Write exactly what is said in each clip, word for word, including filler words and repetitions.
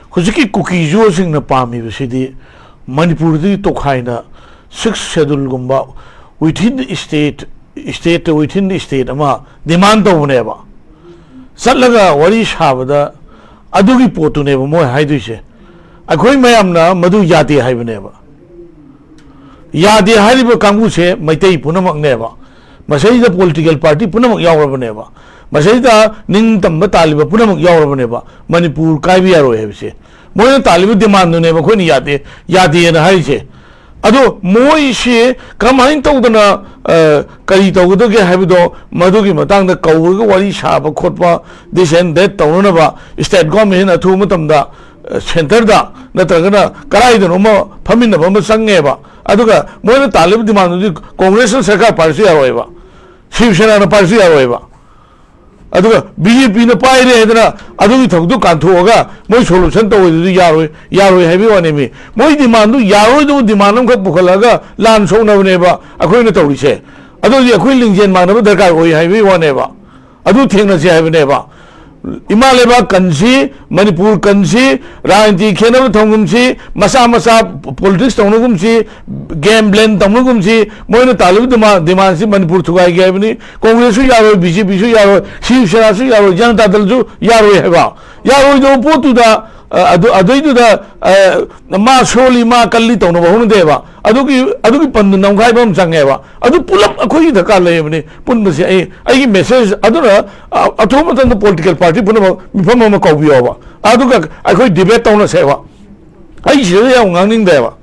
ꯍꯧꯖꯤꯛꯀꯤ ꯀꯨꯀꯤ ꯖꯨꯁꯤꯡꯅ ꯄꯥꯝꯃꯤꯕꯁꯤꯗꯤ ꯃꯅꯤꯄꯨꯔꯗꯒꯤ ꯇꯣꯈꯥꯏꯅ sixth scheduleꯒꯨꯝꯕ within the state, state within the state ꯑꯃ demand ꯇꯧꯕꯅꯦꯕ꯫ ꯆꯠꯂꯒ ꯋꯥꯔꯤ ꯁꯥꯕꯗ ꯑꯗꯨꯒꯤ ꯄꯣꯠꯇꯨꯅꯦꯕ ꯃꯣꯏ ꯍꯥꯏꯗꯣꯏꯁꯦ꯫ ꯑꯩꯈꯣꯏ ꯃꯌꯥꯝꯅ ꯃꯗꯨ ꯌꯥꯗꯦ ꯍꯥꯏꯕꯅꯦꯕ꯫ ꯌꯥꯗꯦ ꯍꯥꯏꯔꯤꯕ ꯀꯥꯡꯕꯨꯁꯦ ꯃꯩꯇꯩ ꯄꯨꯝꯅꯃꯛꯅꯦꯕ꯫ ꯃꯁꯤꯗ political party ꯄꯨꯝꯅꯃꯛ ꯌꯥꯎꯔꯕꯅꯦꯕ꯫ ꯃꯁꯤꯗ ꯅꯤꯡꯇꯝꯕ ꯇꯥꯜꯂꯤꯕ ꯄꯨꯝꯅꯃꯛ ꯌꯥꯎꯔꯕꯅꯦꯕ꯫ ꯃꯅꯤꯄꯨꯔ ꯀꯥꯏꯕ ꯌꯥꯔꯣꯏ ꯍꯥꯏꯕꯁꯦ ꯃꯣꯏꯅ ꯇꯥꯜꯂꯤꯕ demandꯗꯨꯅꯦꯕ ꯑꯩꯈꯣꯏꯅ ꯌꯥꯗꯦ, ꯌꯥꯗꯦꯅ ꯍꯥꯏꯔꯤꯁꯦ꯫ ꯑꯗꯣ ꯃꯣꯏꯁꯤ ꯀꯃꯥꯏꯅ ꯇꯧꯗꯅ, ꯑ, ꯀꯔꯤ ꯇꯧꯒꯗꯒꯦ ꯍꯥꯏꯕꯗꯣ, ꯃꯗꯨꯒꯤ ꯃꯇꯥꯡꯗ ꯀꯧꯔꯒ ꯋꯥꯔꯤ ꯁꯥꯕ ꯈꯣꯠꯄ, this and that ꯇꯧꯅꯅꯕ state governmentꯅ ꯑꯊꯨꯕ ꯃꯇꯝꯗ, ꯑ, centreꯗ ꯅꯠꯇ꯭ꯔꯒꯅ ꯀꯗꯥꯏꯗꯅꯣꯃ ꯐꯝꯃꯤꯟꯅꯕ ꯑꯃ ꯆꯪꯉꯦꯕ꯫ ꯑꯗꯨꯒ ꯃꯣꯏꯅ ꯇꯥꯜꯂꯤꯕ demandꯗꯨꯗꯤ Congressꯅ ꯁꯔꯀꯥꯔ ꯄꯥꯏꯔꯁꯨ ꯌꯥꯔꯣꯏꯕ, ꯁꯤꯕ ꯁꯦꯅꯥꯅ ꯄꯥꯏꯔꯁꯨ ꯌꯥꯔꯣꯏꯕ꯫ ꯑꯗꯨꯒ BJPꯅ ꯄꯥꯏꯔꯦ ꯍꯥꯏꯗꯅ ꯑꯗꯨꯒꯤ ꯊꯕꯛꯇꯨ ꯀꯥꯟꯊꯣꯛꯑꯒ ꯃꯣꯏ solution ꯇꯧꯕꯗꯨꯗꯤ ꯌꯥꯔꯣꯏ, ꯌꯥꯔꯣꯏ ꯍꯥꯏꯕꯒꯤ ꯋꯥꯅꯦꯃꯤ꯫ ꯃꯣꯏ demandꯗꯨ ꯌꯥꯔꯣꯏꯗꯕ demand ꯑꯃꯈꯛ ꯄꯨꯈꯠꯂꯛꯑꯒ ꯂꯥꯟ ꯁꯣꯛꯅꯕꯅꯦꯕ ꯑꯩꯈꯣꯏꯅ ꯇꯧꯔꯤꯁꯦ꯫ ꯑꯗꯨꯗꯤ ꯑꯩꯈꯣꯏ ꯂꯤꯡꯖꯦꯜ ꯃꯥꯟꯅꯕ ꯗꯔꯀꯥꯔ ꯑꯣꯏ ꯍꯥꯏꯕꯒꯤ ꯋꯥꯅꯦꯕ꯫ ꯑꯗꯨ ꯊꯦꯡꯅꯁꯤ ꯍꯥꯏꯕꯅꯦꯕ꯫ ꯏꯃꯥ ꯂꯩꯕꯥꯛ ꯀꯟꯁꯤ, ꯃꯅꯤꯄꯨꯔ ꯀꯟꯁꯤ, ꯔꯥꯖꯅꯤꯇꯤ ꯈꯦꯠꯅꯕ ꯊꯝꯒꯨꯝꯁꯤ, ꯃꯆꯥ ꯃꯆꯥ politics ꯇꯧꯅꯒꯨꯝꯁꯤ, game plan ꯇꯧꯅꯒꯨꯝꯁꯤ, ꯃꯣꯏꯅ ꯇꯥꯜꯂꯤꯕ demand, demandꯁꯤ ꯃꯅꯤꯄꯨꯔ ꯊꯨꯒꯥꯏꯒꯦ ꯍꯥꯏꯕꯅꯤ꯫ Congressꯁꯨ ꯌꯥꯔꯣꯏ, BJPꯁꯨ ꯌꯥꯔꯣꯏ, ꯁꯤꯕ ꯁꯦꯅꯥꯁꯨ ꯌꯥꯔꯣꯏ, ꯖꯅꯇꯥ ꯗꯜꯁꯨ ꯌꯥꯔꯣꯏ ꯍꯥꯏꯕ꯫ ꯌꯥꯔꯣꯏꯗꯕ ꯄꯣꯠꯇꯨꯗ, ꯑ, ꯑꯗꯨ, ꯑꯗꯨꯏꯗꯨꯗ, ꯑ, ꯃꯥ ꯁꯣꯜꯂꯤ, ꯃꯥ ꯀꯜꯂꯤ ꯇꯧꯅꯕ ꯍꯧꯅꯗꯦꯕ꯫ ꯑꯗꯨꯒꯤ, ꯑꯗꯨꯒꯤ ꯄꯟꯗꯨ ꯅꯝꯈꯥꯏꯕ ꯑꯃ ꯆꯪꯉꯦꯕ꯫ ꯑꯗꯨ ꯄꯨꯂꯞ ꯑꯩꯈꯣꯏꯒꯤ ꯗꯔꯀꯥꯔ ꯂꯩꯔꯕꯅꯤ꯫ ꯄꯨꯟꯕꯁꯦ ꯑꯩ, ꯑꯩꯒꯤ message ꯑꯗꯨꯅ, ꯑ, ꯑꯊꯨꯕ ꯃꯇꯝꯗ political party ꯄꯨꯝꯅꯃꯛ ꯃꯤꯐꯝ ꯑꯃ ꯀꯧꯕꯤꯌꯣꯕ꯫ ꯑꯗꯨꯒ ꯑꯩꯈꯣꯏ debate ꯇꯧꯅꯁꯦꯕ꯫ ꯑꯩ ꯁꯤꯗ ꯌꯥꯝ ꯉꯥꯡꯅꯤꯡꯗꯦꯕ꯫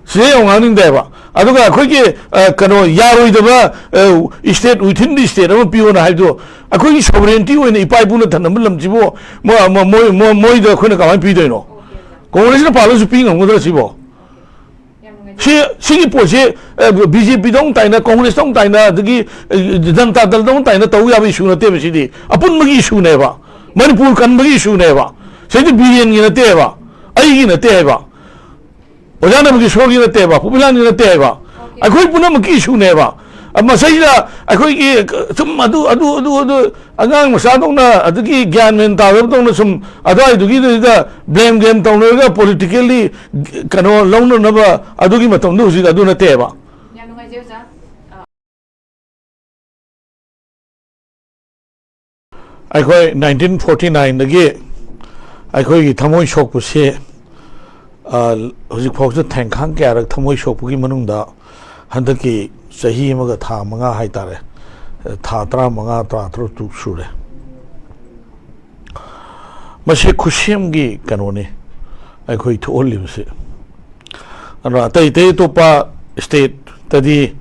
ꯁꯤꯗ ꯌꯥꯝ ꯉꯥꯡꯅꯤꯡꯗꯦꯕ꯫ ꯑꯗꯨꯒ ꯑꯩꯈꯣꯏꯒꯤ, ꯑ, ꯀꯩꯅꯣ, ꯌꯥꯔꯣꯏꯗꯕ, ꯑ, state within the state ꯑꯃ ꯄꯤꯌꯣꯅ ꯍꯥꯏꯕꯗꯣ, ꯑꯩꯈꯣꯏꯒꯤ sovereignty ꯑꯣꯏꯅ ꯏꯄꯥ ꯏꯄꯨꯅ ꯊꯝꯂꯝꯕ ꯂꯝꯁꯤꯕꯨ ꯃꯣ-, ꯃꯣ-, ꯃꯣꯏ-, ꯃꯣ-, ꯃꯣꯏꯗ ꯑꯩꯈꯣꯏꯅ ꯀꯃꯥꯏꯅ ꯄꯤꯗꯣꯏꯅꯣ? Congressꯅ ꯄꯥꯜꯂꯁꯨ ꯄꯤ ꯉꯝꯒꯗ꯭ꯔꯥ ꯁꯤꯕꯣ? ꯁꯤ, ꯁꯤꯒꯤ ꯄꯣꯠꯁꯤ, ꯑ, BJPꯗ ꯑꯃꯨꯛ ꯇꯥꯏꯅ, Congressꯇ ꯑꯃꯨꯛ ꯇꯥꯏꯅ, ꯑꯗꯒꯤ, ꯑ, ꯖꯅꯇꯥ ꯗꯜꯗ ꯑꯃꯨꯛ ꯇꯥꯏꯅ ꯇꯧ ꯌꯥꯕ issue ꯅꯠꯇꯦꯕ ꯁꯤꯗꯤ꯫ ꯑꯄꯨꯟꯕꯒꯤ issueꯅꯦꯕ꯫ ꯃꯅꯤꯄꯨꯔ ꯀꯟꯕꯒꯤ issueꯅꯦꯕ꯫ ꯁꯤꯗꯤ ꯕꯤꯔꯦꯟꯒꯤ ꯅꯠꯇꯦꯕ꯫ ꯑꯩꯒꯤ ꯅꯠꯇꯦ ꯍꯥꯏꯕ꯫ ꯑꯣꯖꯥ ꯅꯟꯗ ꯀꯤꯁꯣꯔꯒꯤ ꯅꯠꯇꯦꯕ, ꯄꯣꯄꯤꯂꯥꯟꯒꯤ ꯅꯠꯇꯦ ꯍꯥꯏꯕ꯫ ꯑꯩꯈꯣꯏ ꯄꯨꯝꯅꯃꯛꯀꯤ issueꯅꯦꯕ꯫ ꯃꯁꯩꯁꯤꯗ ꯑꯩꯈꯣꯏꯒꯤ ꯁꯨꯝ ꯑꯗꯨ ꯑꯗꯨ ꯑꯗꯨ ꯑꯗꯨ ꯑꯉꯥꯡ ꯃꯆꯥꯗꯧꯅ, ꯑꯗꯨꯒꯤ ꯒ꯭ꯌꯥꯟ ꯃꯦꯟ ꯇꯥꯗꯕꯗꯧꯅ ꯁꯨꯝ ꯑꯗꯨꯋꯥꯏꯗꯨꯒꯤꯗꯨꯗ blame game ꯇꯧꯅꯔꯒ politically ꯀꯩꯅꯣ ꯂꯧꯅꯅꯕ ꯑꯗꯨꯒꯤ ꯃꯇꯝꯗꯣ ꯍꯧꯖꯤꯛ ꯑꯗꯨ ꯅꯠꯇꯦꯕ꯫ ꯌꯥꯝ ꯅꯨꯡꯉꯥꯏꯖꯩ ꯑꯣꯖꯥ꯫ ꯑꯩꯈꯣꯏ nineteen forty nineꯗꯒꯤ ꯑꯩꯈꯣꯏꯒꯤ ꯊꯃꯣꯏ ꯁꯣꯛꯄꯁꯤ, ꯑ, ꯍꯧꯖꯤꯛꯐꯥꯎꯁꯨ ꯊꯦꯡꯈꯥꯡ ꯀꯌꯥꯔꯛ ꯊꯃꯣꯏ ꯁꯣꯛꯄꯒꯤ ꯃꯅꯨꯡꯗ ꯍꯟꯗꯛꯀꯤ ꯆꯍꯤ ꯑꯃꯒ ꯊꯥ ꯃꯉꯥ ꯍꯥꯏꯇꯥꯔꯦ, ꯊꯥ ꯇꯔꯥꯃꯉꯥ, ꯇꯔꯥꯇꯔꯨꯛ ꯁꯨꯔꯦ꯫ ꯃꯁꯤ ꯈꯨꯠꯁꯦꯝꯒꯤ ꯀꯩꯅꯣꯅꯤ ꯑꯩꯈꯣꯏ ꯊꯣꯛꯍꯜꯂꯤꯕꯁꯤ꯫ ꯑꯗꯨꯅ ꯑꯇꯩ ꯑꯇꯩ ꯑꯇꯣꯞꯄ stateꯇꯗꯤ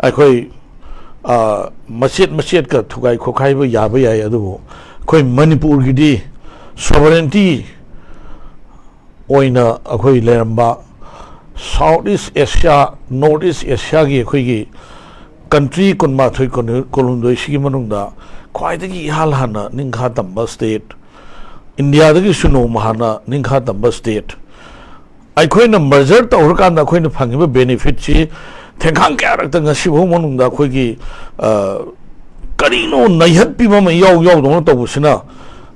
ꯑꯩꯈꯣꯏ, ꯑ, ꯃꯆꯦꯠ ꯃꯆꯦꯠꯀ ꯊꯨꯒꯥꯏ ꯈꯣꯠꯈꯥꯏꯕ ꯌꯥꯕ ꯌꯥꯏ, ꯑꯗꯨꯕꯨ ꯑꯩꯈꯣꯏ ꯃꯅꯤꯄꯨꯔꯒꯤꯗꯤ sovereignty ꯑꯣꯏꯅ ꯑꯩꯈꯣꯏ ꯂꯩꯔꯝꯕ South East Asia, North East Asiaꯒꯤ ꯑꯩꯈꯣꯏꯒꯤ country ꯀꯨꯟꯃꯥꯊꯣꯏ, ꯀꯨꯟ-, ꯀꯨꯟꯍꯨꯝꯗꯣꯏꯁꯤꯒꯤ ꯃꯅꯨꯡꯗ ꯈ꯭ꯋꯥꯏꯗꯒꯤ ꯏꯍꯥꯟ ꯍꯥꯟꯅ ꯅꯤꯡꯈꯥ ꯇꯝꯕ state, ꯏꯟꯗꯤꯌꯥꯗꯒꯤꯁꯨ ꯅꯣꯡꯃ ꯍꯥꯟꯅ ꯅꯤꯡꯈꯥ ꯇꯝꯕ state, ꯑꯩꯈꯣꯏꯅ merger ꯇꯧꯔꯀꯥꯟꯗ ꯑꯩꯈꯣꯏꯅ ꯐꯪꯉꯤꯕ benefitꯁꯤ ꯊꯦꯡꯈꯥꯡ ꯀꯌꯥꯔꯛꯇ ꯉꯁꯤꯐꯥꯎ ꯃꯅꯨꯡꯗ ꯑꯩꯈꯣꯏꯒꯤ, ꯑ, ꯀꯔꯤꯅꯣ ꯅꯩꯍꯠꯄꯤꯕ ꯑꯃ ꯏꯌꯥꯎ ꯌꯥꯎꯗꯧꯅ ꯇꯧꯕꯁꯤꯅ,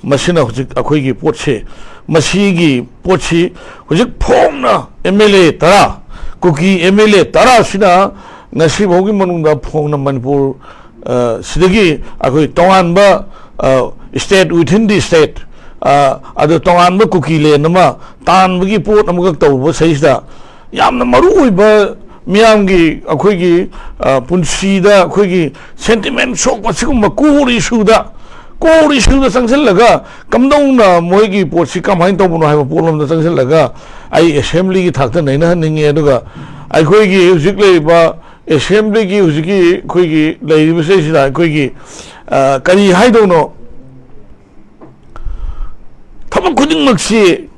ꯃꯁꯤꯅ ꯍꯧꯖꯤꯛ ꯑꯩꯈꯣꯏꯒꯤ ꯄꯣꯠꯁꯦ, ꯃꯁꯤꯒꯤ ꯄꯣꯠꯁꯤ ꯍꯧꯖꯤꯛ ꯐꯣꯡꯅ MLA ꯇꯔꯥ, ꯀꯨꯀꯤ MLA ꯇꯔꯥꯁꯤꯅ ꯉꯁꯤꯐꯥꯎꯒꯤ ꯃꯅꯨꯡꯗ ꯐꯣꯡꯅ ꯃꯅꯤꯄꯨꯔ, ꯑ, ꯁꯤꯗꯒꯤ ꯑꯩꯈꯣꯏ ꯇꯣꯉꯥꯟꯕ, ꯑ, state within the state, ꯑ, ꯑꯗꯨ ꯇꯣꯉꯥꯟꯕ ꯀꯨꯀꯤ land ꯑꯃ ꯇꯥꯟꯕꯒꯤ ꯄꯣꯠ ꯑꯃꯈꯛ ꯇꯧꯕ ꯁꯩꯁꯤꯗ ꯌꯥꯝꯅ ꯃꯔꯨ ꯑꯣꯏꯕ ꯃꯤꯌꯥꯝꯒꯤ ꯑꯩꯈꯣꯏꯒꯤ, ꯑ, ꯄꯨꯟꯁꯤꯗ ꯑꯩꯈꯣꯏꯒꯤ sentiment ꯁꯣꯛꯄ ꯁꯤꯒꯨꯝꯕ core issueꯗ, core issueꯗ ꯆꯪꯁꯤꯜꯂꯒ ꯀꯝꯗꯧꯅ ꯃꯣꯏꯒꯤ ꯄꯣꯠꯁꯤ ꯀꯃꯥꯏꯅ ꯇꯧꯕꯅꯣ ꯍꯥꯏꯕ ꯄꯣꯠꯂꯣꯝꯗ ꯆꯪꯁꯤꯜꯂꯒ ꯑꯩ assemblyꯒꯤ ꯊꯥꯛꯇ ꯅꯩꯅꯍꯟꯅꯤꯡꯉꯤ꯫ ꯑꯗꯨꯒ ꯑꯩꯈꯣꯏꯒꯤ ꯍꯧꯖꯤꯛ ꯂꯩꯔꯤꯕ assemblyꯒꯤ ꯍꯧꯖꯤꯛꯀꯤ ꯑꯩꯈꯣꯏꯒꯤ ꯂꯩꯔꯤꯕꯁꯤꯗꯩꯁꯤꯗ ꯑꯩꯈꯣꯏꯒꯤ, ꯑ, ꯀꯔꯤ ꯍꯥꯏꯗꯧꯅꯣ, ꯊꯕꯛ ꯈꯨꯗꯤꯡꯃꯛꯁꯤ,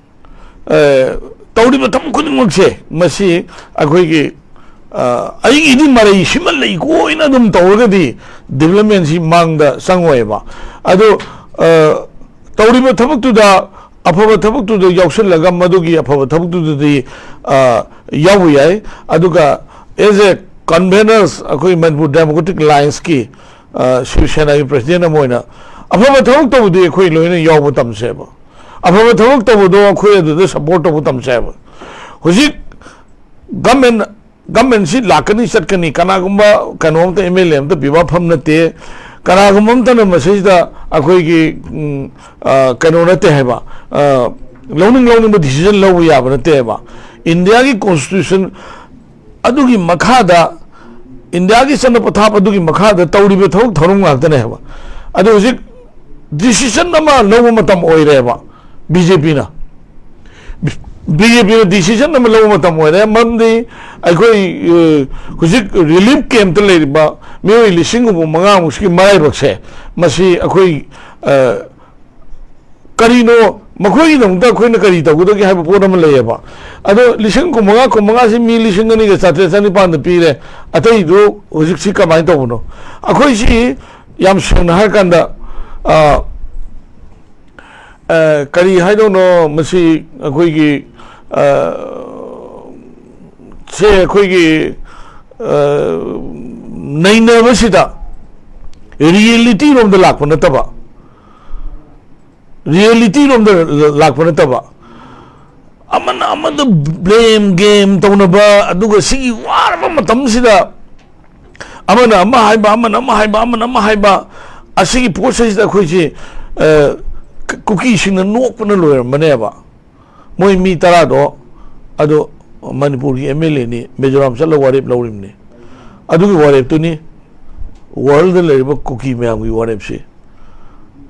ꯑ, ꯇꯧꯔꯤꯕ ꯊꯕꯛ ꯈꯨꯗꯤꯡꯃꯛꯁꯦ ꯃꯁꯤ ꯑꯩꯈꯣꯏꯒꯤ, ꯑ, ꯑꯩꯒꯤꯗꯤ ꯃꯔꯩ ꯁꯤꯃ ꯂꯩꯀꯣꯅ ꯑꯗꯨꯝ ꯇꯧꯔꯒꯗꯤ developmentꯁꯤ ꯃꯥꯡꯗ ꯆꯪꯉꯣꯏꯕ꯫ ꯑꯗꯣ, ꯑ, ꯇꯧꯔꯤꯕ ꯊꯕꯛꯇꯨꯗ, ꯑꯐꯕ ꯊꯕꯛꯇꯨꯗ ꯌꯥꯎꯁꯤꯜꯂꯒ ꯃꯗꯨꯒꯤ ꯑꯐꯕ ꯊꯕꯛꯇꯨꯗꯗꯤ, ꯑ, ꯌꯥꯎꯕ ꯌꯥꯏ꯫ ꯑꯗꯨꯒ as a ꯀꯟꯚꯦꯅꯔꯁ, ꯑꯩꯈꯣꯏ ꯃꯅꯤꯄꯨꯔ ꯗꯦꯃꯣꯀ꯭ꯔꯦꯇꯤꯛ ꯑꯦꯂꯥꯌꯟꯁꯀꯤ, ꯑ, ꯁꯤꯕ ꯁꯦꯅꯥꯒꯤ ꯄ꯭ꯔꯁꯤꯗꯦꯟ ꯑꯃ ꯑꯣꯏꯅ, ꯑꯐꯕ ꯊꯕꯛ ꯇꯧꯕꯗꯤ ꯑꯩꯈꯣꯏ ꯂꯣꯏꯅ ꯌꯥꯎꯕ ꯇꯝꯁꯦꯕ꯫ ꯑꯐꯕ ꯊꯕꯛ ꯇꯧꯕꯗꯣ ꯑꯩꯈꯣꯏ ꯑꯗꯨꯗ ꯁꯄꯣꯔꯠ ꯇꯧꯕ ꯇꯝꯁꯦꯕ꯫ ꯍꯧꯖꯤꯛ ꯒꯃꯦꯟ ꯒꯃꯦꯟꯁꯤ ꯂꯥꯛꯀꯅꯤ ꯆꯠꯀꯅꯤ, ꯀꯅꯥꯒꯨꯝꯕ ꯀꯩꯅꯣꯝꯇ, ꯑꯦꯝ ꯑꯦꯜ ꯑꯦ ꯑꯝꯇ ꯄꯤꯕ ꯐꯝ ꯅꯠꯇꯦ꯫ ꯀꯅꯥꯒꯨꯝꯕ ꯑꯝꯇꯅ ꯃꯁꯤꯗ ꯑꯩꯈꯣꯏꯒꯤ, ꯎꯝ, ꯑ, ꯀꯩꯅꯣ ꯅꯠꯇꯦ ꯍꯥꯏꯕ, ꯑ, ꯂꯧꯅꯤꯡ ꯂꯧꯅꯤꯡꯕ ꯗꯤꯁꯤꯖꯟ ꯂꯧꯕ ꯌꯥꯕ ꯅꯠꯇꯦ ꯍꯥꯏꯕ꯫ ꯏꯟꯗꯤꯌꯥꯒꯤ ꯀꯣꯟꯁꯇꯤꯇ꯭ꯌꯨꯁꯟ ꯑꯗꯨꯒꯤ ꯃꯈꯥꯗ, ꯏꯟꯗꯤꯌꯥꯒꯤ ꯆꯠꯅ ꯄꯊꯥꯞ ꯑꯗꯨꯒꯤ ꯃꯈꯥꯗ ꯇꯧꯔꯤꯕ ꯊꯕꯛ ꯊꯧꯔꯝ ꯉꯥꯛꯇꯅꯦ ꯍꯥꯏꯕ꯫ ꯑꯗꯣ ꯍꯧꯖꯤꯛ ꯗꯤꯁꯤꯖꯟ ꯑꯃ ꯂꯧꯕ ꯃꯇꯝ ꯑꯣꯏꯔꯦꯕ ꯕꯤ ꯖꯦ ꯄꯤꯅ꯫ ꯕꯤ ꯖꯦ ꯄꯤꯅ ꯗꯤꯁꯤꯖꯟ ꯑꯃ ꯂꯧꯕ ꯃꯇꯝ ꯑꯣꯏꯔꯦ꯫ ꯃꯔꯝꯗꯤ ꯑꯩꯈꯣꯏ, ꯑ, ꯍꯧꯖꯤꯛ ꯔꯤꯂꯤꯐ ꯀꯦꯝꯞꯇ ꯂꯩꯔꯤꯕ ꯃꯤꯑꯣꯏ ꯂꯤꯁꯤꯡ ꯍꯨꯝꯐꯨ ꯃꯉꯥꯃꯨꯛꯁꯤꯒꯤ ꯃꯔꯥꯏꯕꯛꯁꯦ, ꯃꯁꯤ ꯑꯩꯈꯣꯏ, ꯑ, ꯀꯔꯤꯅꯣ, ꯃꯈꯣꯏꯒꯤꯗꯃꯛꯇ ꯑꯩꯈꯣꯏꯅ ꯀꯔꯤ ꯇꯧꯒꯗꯒꯦ ꯍꯥꯏꯕ ꯄꯣꯠ ꯑꯃ ꯂꯩꯌꯦꯕ꯫ ꯑꯗꯣ ꯂꯤꯁꯤꯡ ꯀꯨꯟꯃꯉꯥ, ꯀꯨꯟꯃꯉꯥꯁꯤ ꯃꯤ ꯂꯤꯁꯤꯡ ꯑꯅꯤꯒ ꯆꯥꯇ꯭ꯔꯦꯠ ꯆꯅꯤꯄꯥꯟꯗ ꯄꯤꯔꯦ꯫ ꯑꯇꯩꯗꯨ ꯍꯧꯖꯤꯛꯁꯤ ꯀꯃꯥꯏꯅ ꯇꯧꯕꯅꯣ? ꯑꯩꯈꯣꯏꯁꯤ ꯌꯥꯝ ꯁꯦꯡꯅ ꯍꯥꯏꯔꯀꯥꯟꯗ, ꯑ, ꯑ, ꯀꯔꯤ ꯍꯥꯏꯗꯧꯅꯣ, ꯃꯁꯤ ꯑꯩꯈꯣꯏꯒꯤ, ꯑ, ꯁꯦ ꯑꯩꯈꯣꯏꯒꯤ, ꯑ, ꯅꯩꯅꯕꯁꯤꯗ ꯔꯤꯌꯦꯂꯤꯇꯤ ꯔꯣꯝꯗ ꯂꯥꯛꯄ ꯅꯠꯇꯕ, ꯔꯤꯌꯦꯂꯤꯇꯤ ꯔꯣꯝꯗ ꯂꯥꯛꯄ ꯅꯠꯇꯕ, ꯑꯃꯅ ꯑꯃꯗ ꯕ꯭ꯂꯦꯝ ꯒꯦꯝ ꯇꯧꯅꯕ, ꯑꯗꯨꯒ ꯁꯤꯒꯤ ꯋꯥꯔꯕ ꯃꯇꯝꯁꯤꯗ ꯑꯃꯅ ꯑꯃ ꯍꯥꯏꯕ, ꯑꯃꯅ ꯑꯃ ꯍꯥꯏꯕ, ꯑꯃꯅ ꯑꯃ ꯍꯥꯏꯕ, ꯑꯁꯤꯒꯤ ꯄꯣꯠꯁꯤꯗ ꯑꯩꯈꯣꯏꯁꯤ, ꯑ, ꯀ-, ꯀꯨꯀꯤꯁꯤꯡꯅ ꯅꯣꯛꯄꯅ ꯂꯣꯏꯔꯝꯕꯅꯦꯕ꯫ ꯃꯣꯏ ꯃꯤ ꯇꯔꯥꯗꯣ, ꯑꯗꯣ ꯃꯅꯤꯄꯨꯔꯒꯤ ꯑꯦꯝ ꯑꯦꯜ ꯑꯦꯅꯤ, ꯃꯤꯖꯣꯔꯥꯝ ꯆꯠꯂꯒ ꯋꯥꯔꯦꯞ ꯂꯧꯔꯤꯕꯅꯤ꯫ ꯑꯗꯨꯒꯤ ꯋꯥꯔꯦꯞꯇꯨꯅꯤ ꯋꯥꯔꯜꯗ ꯂꯩꯔꯤꯕ ꯀꯨꯀꯤ ꯃꯌꯥꯝꯒꯤ ꯋꯥꯔꯦꯞꯁꯤ꯫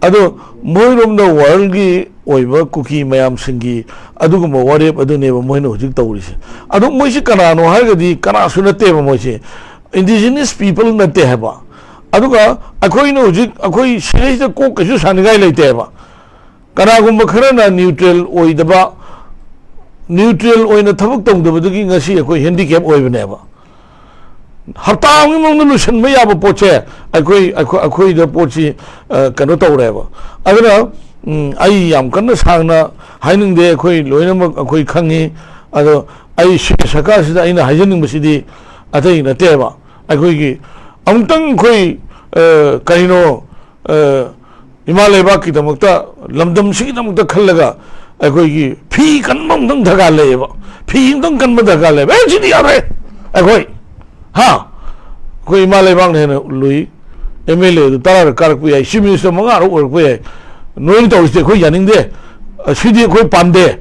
ꯑꯗꯣ ꯃꯣꯏꯔꯣꯝꯗ ꯋꯥꯔꯜꯒꯤ ꯑꯣꯏꯕ ꯀꯨꯀꯤ ꯃꯌꯥꯝꯁꯤꯡꯒꯤ ꯑꯗꯨꯒꯨꯝꯕ ꯋꯥꯔꯦꯞ ꯑꯗꯨꯅꯦꯕ ꯃꯣꯏꯅ ꯍꯧꯖꯤꯛ ꯇꯧꯔꯤꯁꯦ꯫ ꯑꯗꯣ ꯃꯣꯏꯁꯤ ꯀꯅꯥꯅꯣ ꯍꯥꯏꯔꯒꯗꯤ ꯀꯅꯥꯁꯨ ꯅꯠꯇꯦꯕ ꯃꯣꯏꯁꯦ꯫ ꯏꯟꯗꯤꯖꯤꯅꯁ ꯄꯤꯄꯜ ꯅꯠꯇꯦ ꯍꯥꯏꯕ꯫ ꯑꯗꯨꯒ ꯑꯩꯈꯣꯏꯅ ꯍꯧꯖꯤꯛ ꯑꯩꯈꯣꯏ ꯁꯤꯗꯩꯁꯤꯗ ꯀꯣꯛ ꯀꯩꯁꯨ ꯁꯥꯅꯤꯡꯉꯥꯏ ꯂꯩꯇꯦꯕ꯫ ꯀꯅꯥꯒꯨꯝꯕ ꯈꯔꯅ ꯅ꯭ꯌꯨꯇ꯭ꯔꯦꯜ ꯑꯣꯏꯗꯕ, ꯅ꯭ꯌꯨꯇ꯭ꯔꯦꯜ ꯑꯣꯏꯅ ꯊꯕꯛ ꯇꯧꯗꯕꯗꯨꯒꯤ ꯉꯁꯤ ꯑꯩꯈꯣꯏ ꯍꯦꯟꯗꯤꯀꯦꯞ ꯑꯣꯏꯕꯅꯦꯕ꯫ ꯍꯞꯇꯥ ꯑꯃꯒꯤ ꯃꯅꯨꯡꯗ ꯂꯣꯏꯁꯤꯟꯕ ꯌꯥꯕ ꯄꯣꯠꯁꯦ ꯑꯩꯈꯣꯏ, ꯑꯩꯈꯣꯏ, ꯑꯩꯈꯣꯏꯗ ꯄꯣꯠꯁꯤ, ꯑ, ꯀꯩꯅꯣ ꯇꯧꯔꯦꯕ꯫ ꯑꯗꯨꯅ, ꯎꯝ, ꯑꯩ ꯌꯥꯝ ꯀꯟꯅ ꯁꯥꯡꯅ ꯍꯥꯏꯅꯤꯡꯗꯦ, ꯑꯩꯈꯣꯏ ꯂꯣꯏꯅꯃꯛ ꯑꯩꯈꯣꯏ ꯈꯪꯉꯤ꯫ ꯑꯗꯣ ꯑꯩ ꯁꯤ ꯁꯔꯀꯥꯔꯁꯤꯗ ꯑꯩꯅ ꯍꯥꯏꯖꯅꯤꯡꯕꯁꯤꯗꯤ, ꯑꯇꯩ ꯅꯠꯇꯦꯕ꯫ ꯑꯩꯈꯣꯏꯒꯤ ꯑꯃꯨꯛꯇꯪ ꯑꯩꯈꯣꯏ, ꯑ, ꯀꯔꯤꯅꯣ, ꯑ, ꯏꯃꯥ ꯂꯩꯕꯥꯛꯀꯤꯗꯃꯛꯇ, ꯂꯝꯗꯝꯁꯤꯒꯤꯗꯃꯛꯇ ꯈꯜꯂꯒ ꯑꯩꯈꯣꯏꯒꯤ ꯐꯤ ꯀꯟꯕ ꯑꯃꯨꯛꯇꯪ ꯗꯔꯀꯥꯔ ꯂꯩꯌꯦꯕ꯫ ꯐꯤ ꯑꯃꯨꯛꯇꯪ ꯀꯟꯕ ꯗꯔꯀꯥꯔ ꯂꯩꯌꯦꯕ꯫ ꯑꯦ, ꯁꯤꯗꯤ ꯌꯥꯔꯣꯏ꯫ ꯑꯩꯈꯣꯏ, ꯍꯥ? ꯑꯩꯈꯣꯏ ꯏꯃꯥ ꯂꯩꯕꯥꯛꯅ ꯍꯦꯟꯅ ꯂꯨꯏ꯫ ꯑꯦꯝ ꯑꯦꯜ ꯑꯦꯗꯨ ꯇꯔꯥꯔꯛ ꯀꯥꯔꯛꯄ ꯌꯥꯏ, ꯆꯤꯐ ꯃꯤꯅꯤꯁꯇꯔ ꯃꯉꯥꯔꯛ ꯑꯣꯏꯔꯛꯄ ꯌꯥꯏ꯫ ꯅꯣꯏꯅ ꯇꯧꯔꯤꯁꯤꯗꯤ ꯑꯩꯈꯣꯏ ꯌꯥꯅꯤꯡꯗꯦ꯫ ꯑ, ꯁꯤꯗꯤ ꯑꯩꯈꯣꯏ ꯄꯥꯝꯗꯦ꯫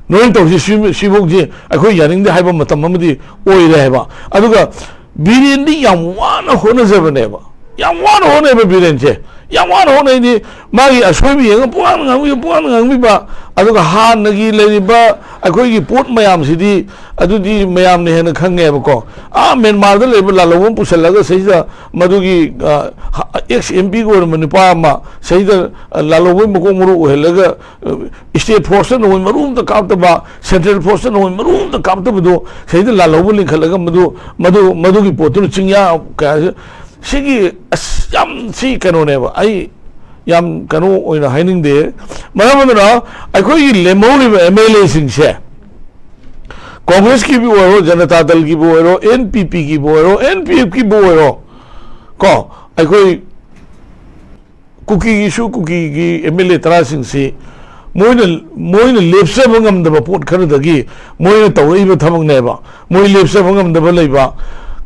ꯅꯣꯏꯅ ꯇꯧꯔꯤꯁꯤ ꯁꯤ-, ꯁꯤꯐꯧꯗꯤ ꯑꯩꯈꯣꯏ ꯌꯥꯅꯤꯡꯗꯦ ꯍꯥꯏꯕ ꯃꯇꯝ ꯑꯃꯗꯤ ꯑꯣꯏꯔꯦ ꯍꯥꯏꯕ꯫ ꯑꯗꯨꯒ ꯕꯤꯔꯦꯟꯗꯤ ꯌꯥꯝ ꯋꯥꯅ ꯍꯣꯠꯅꯖꯕꯅꯦꯕ꯫ ꯌꯥꯝ ꯋꯥꯅ ꯍꯣꯠꯅꯩꯕ ꯕꯤꯔꯦꯟꯁꯦ꯫ ꯌꯥꯝ ꯋꯥꯅ ꯍꯣꯠꯅꯩꯗꯤ ꯃꯥꯒꯤ ꯑꯁꯣꯏꯕ ꯌꯦꯡꯉ ꯄꯨꯡꯉꯥꯡꯗ ꯉꯥꯡꯕꯤꯕ, ꯄꯨꯡꯉꯥꯡꯗ ꯉꯥꯡꯕꯤꯕ꯫ ꯑꯗꯨꯒ ꯍꯥꯟꯅꯒꯤ ꯂꯩꯔꯤꯕ ꯑꯩꯈꯣꯏꯒꯤ ꯄꯣꯠ ꯃꯌꯥꯝꯁꯤꯗꯤ ꯑꯗꯨꯗꯤ ꯃꯌꯥꯝꯅ ꯍꯦꯟꯅ ꯈꯪꯉꯦꯕꯀꯣ꯫ ꯑꯥ ꯃ꯭ꯌꯥꯟꯃꯥꯔꯗ ꯂꯩꯕ ꯂꯥꯜꯍꯧꯕ ꯑꯃ ꯄꯨꯁꯜꯂꯒ ꯁꯤꯗ ꯃꯗꯨꯒꯤ, ꯑ, ꯍ-, ꯑꯦꯛꯁ ꯑꯦꯝ ꯄꯤꯒ ꯑꯣꯏꯔꯝꯕ ꯅꯨꯄꯥ ꯑꯃ ꯁꯤꯗ, ꯑ, ꯂꯥꯜꯍꯧꯕꯒꯤ ꯃꯀꯣꯛ ꯃꯔꯨ ꯑꯣꯏꯍꯜꯂꯒ, ꯑ, ꯁ꯭ꯇꯦꯠ ꯐꯣꯔꯁꯇ ꯅꯣꯡꯃꯩ ꯃꯔꯨ ꯑꯝꯇ ꯀꯥꯞꯇꯕ, ꯁꯦꯟꯇ꯭ꯔꯦꯜ ꯐꯣꯔꯁꯇ ꯅꯣꯡꯃꯩ ꯃꯔꯨ ꯑꯝꯇ ꯀꯥꯞꯇꯕꯗꯣ ꯁꯤꯗ ꯂꯥꯜꯍꯧꯕ ꯂꯤꯡꯈꯠꯂꯒ ꯃꯗꯨ, ꯃꯗꯨ, ꯃꯗꯨꯒꯤ ꯄꯣꯠꯇꯨꯅ ꯆꯤꯡꯌꯥ ꯀꯌꯥ ꯁꯤꯒꯤ, ꯑꯁ, ꯌꯥꯝ ꯁꯤ ꯀꯩꯅꯣꯅꯦꯕ꯫ ꯑꯩ ꯌꯥꯝ ꯀꯩꯅꯣ ꯑꯣꯏꯅ ꯍꯥꯏꯅꯤꯡꯗꯦ꯫ ꯃꯔꯝ ꯑꯗꯨꯅ ꯑꯩꯈꯣꯏꯒꯤ ꯂꯦꯝꯍꯧꯔꯤꯕ ꯑꯦꯝ ꯑꯦꯜ ꯑꯦꯁꯤꯡꯁꯦ, ꯀꯣꯡꯒ꯭ꯔꯦꯁꯀꯤꯕꯨ ꯑꯣꯏꯔꯣ, ꯖꯅꯇꯥ ꯗꯜꯒꯤꯕꯨ ꯑꯣꯏꯔꯣ, ꯑꯦꯟ ꯄꯤ ꯄꯤꯒꯤꯕꯨ ꯑꯣꯏꯔꯣ, ꯑꯦꯟ ꯄꯤ ꯑꯦꯐꯀꯤꯕꯨ ꯑꯣꯏꯔꯣ, ꯀꯣ, ꯑꯩꯈꯣꯏ ꯀꯨꯀꯤꯒꯤꯁꯨ, ꯀꯨꯀꯤꯒꯤ ꯑꯦꯝ ꯑꯦꯜ ꯑꯦ ꯇꯔꯥꯁꯤꯡꯁꯤ ꯃꯣꯏꯅ, ꯃꯣꯏꯅ ꯂꯦꯞꯆꯕ ꯉꯝꯗꯕ ꯄꯣꯠ ꯈꯔꯗꯒꯤ ꯃꯣꯏꯅ ꯇꯧꯔꯛꯏꯕ ꯊꯕꯛꯅꯦꯕ꯫ ꯃꯣꯏ ꯂꯦꯞꯆꯕ ꯉꯝꯗꯕ ꯂꯩꯕ,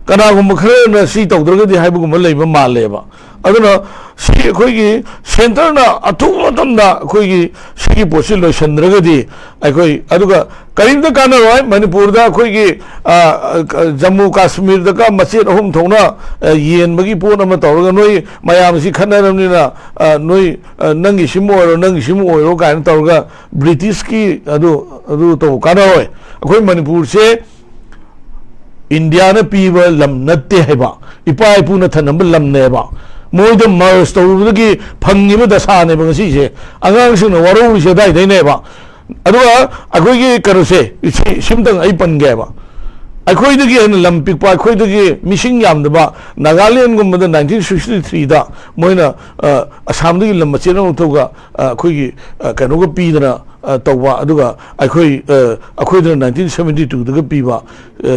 ꯀꯅꯥꯒꯨꯝꯕ ꯈꯔꯅ ꯁꯤ ꯇꯧꯗ꯭ꯔꯒꯗꯤ ꯍꯥꯏꯕꯒꯨꯝꯕ ꯂꯩꯕ ꯃꯥꯜꯂꯦꯕ꯫ ꯑꯗꯨꯅ ꯁꯤ ꯑꯩꯈꯣꯏꯒꯤ ꯁꯦꯟꯇꯔꯅ ꯑꯊꯨꯕ ꯃꯇꯝꯗ ꯑꯩꯈꯣꯏꯒꯤ ꯁꯤꯒꯤ ꯄꯣꯠꯁꯤ ꯂꯣꯏꯁꯤꯟꯗ꯭ꯔꯒꯗꯤ ꯑꯩꯈꯣꯏ, ꯑꯗꯨꯒ ꯀꯔꯤꯝꯇ ꯀꯥꯟꯅꯔꯣꯏ꯫ ꯃꯅꯤꯄꯨꯔꯗ ꯑꯩꯈꯣꯏꯒꯤ, ꯑ, ꯑ, ꯖꯝꯃꯨ ꯀꯥꯁꯃꯤꯔꯗꯒ ꯃꯆꯦꯠ ꯑꯍꯨꯝ ꯊꯣꯛꯅ, ꯑ, ꯌꯦꯟꯕꯒꯤ ꯄꯣꯠ ꯑꯃ ꯇꯧꯔꯒ ꯅꯣꯏ ꯃꯌꯥꯝꯁꯤ ꯈꯠꯅꯔꯕꯅꯤꯅ, ꯑ, ꯅꯣꯏ, ꯑ, ꯅꯪꯒꯤ ꯁꯤꯃ ꯑꯣꯏꯔꯣ, ꯅꯪꯒꯤ ꯁꯤꯃ ꯑꯣꯏꯔꯣ ꯀꯥꯏꯅ ꯇꯧꯔꯒ ꯕ꯭ꯔꯤꯇꯤꯁꯀꯤ ꯑꯗꯨ, ꯑꯗꯨ ꯇꯧꯕ ꯀꯥꯟꯅꯔꯣꯏ꯫ ꯑꯩꯈꯣꯏ ꯃꯅꯤꯄꯨꯔꯁꯦ ꯏꯟꯗꯤꯌꯥꯅ ꯄꯤꯕ ꯂꯝ ꯅꯠꯇꯦ ꯍꯥꯏꯕ, ꯏꯄꯥ ꯏꯄꯨꯅ ꯊꯝꯅꯕ ꯂꯝꯅꯦꯕ꯫ ꯃꯣꯏꯗ ꯃꯔꯖ ꯇꯧꯔꯨꯕꯗꯒꯤ ꯐꯪꯉꯤꯕ ꯗꯁꯥꯅꯦꯕ ꯉꯁꯤꯁꯦ꯫ ꯑꯉꯥꯡꯁꯤꯡꯅ ꯋꯥꯔꯧꯔꯤꯁꯦ ꯑꯗꯥꯏꯗꯩꯅꯦꯕ꯫ ꯑꯗꯨꯒ ꯑꯩꯈꯣꯏꯒꯤ ꯀꯩꯅꯣꯁꯦ, ꯁꯤ, ꯁꯤꯝꯇꯪ ꯑꯩ ꯄꯟꯒꯦꯕ꯫ ꯑꯩꯈꯣꯏꯗꯒꯤ ꯍꯦꯟꯅ ꯂꯝ ꯄꯤꯛꯄ, ꯑꯩꯈꯣꯏꯗꯒꯤ ꯃꯤꯁꯤꯡ ꯌꯥꯝꯗꯕ ꯅꯥꯒꯥꯂꯦꯟꯒꯨꯝꯕꯗ ꯅꯥꯏꯟꯇꯤꯟ ꯁꯤꯛꯁꯇꯤ ꯊ꯭ꯔꯤꯗ ꯃꯣꯏꯅ, ꯑ, ꯑꯁꯥꯝꯗꯒꯤ ꯂꯝ ꯃꯆꯦꯠ ꯑꯃ ꯂꯧꯊꯣꯛꯑꯒ, ꯑ, ꯑꯩꯈꯣꯏꯒꯤ, ꯑ, ꯀꯩꯅꯣꯒ ꯄꯤꯗꯅ, ꯑ, ꯇꯧꯕ, ꯑꯗꯨꯒ ꯑꯩꯈꯣꯏ, ꯑ, ꯑꯩꯈꯣꯏꯗꯅ ꯅꯥꯏꯟꯇꯤꯟ ꯁꯕꯦꯟꯇꯤ ꯇꯨꯗꯒ ꯄꯤꯕ, ꯑ,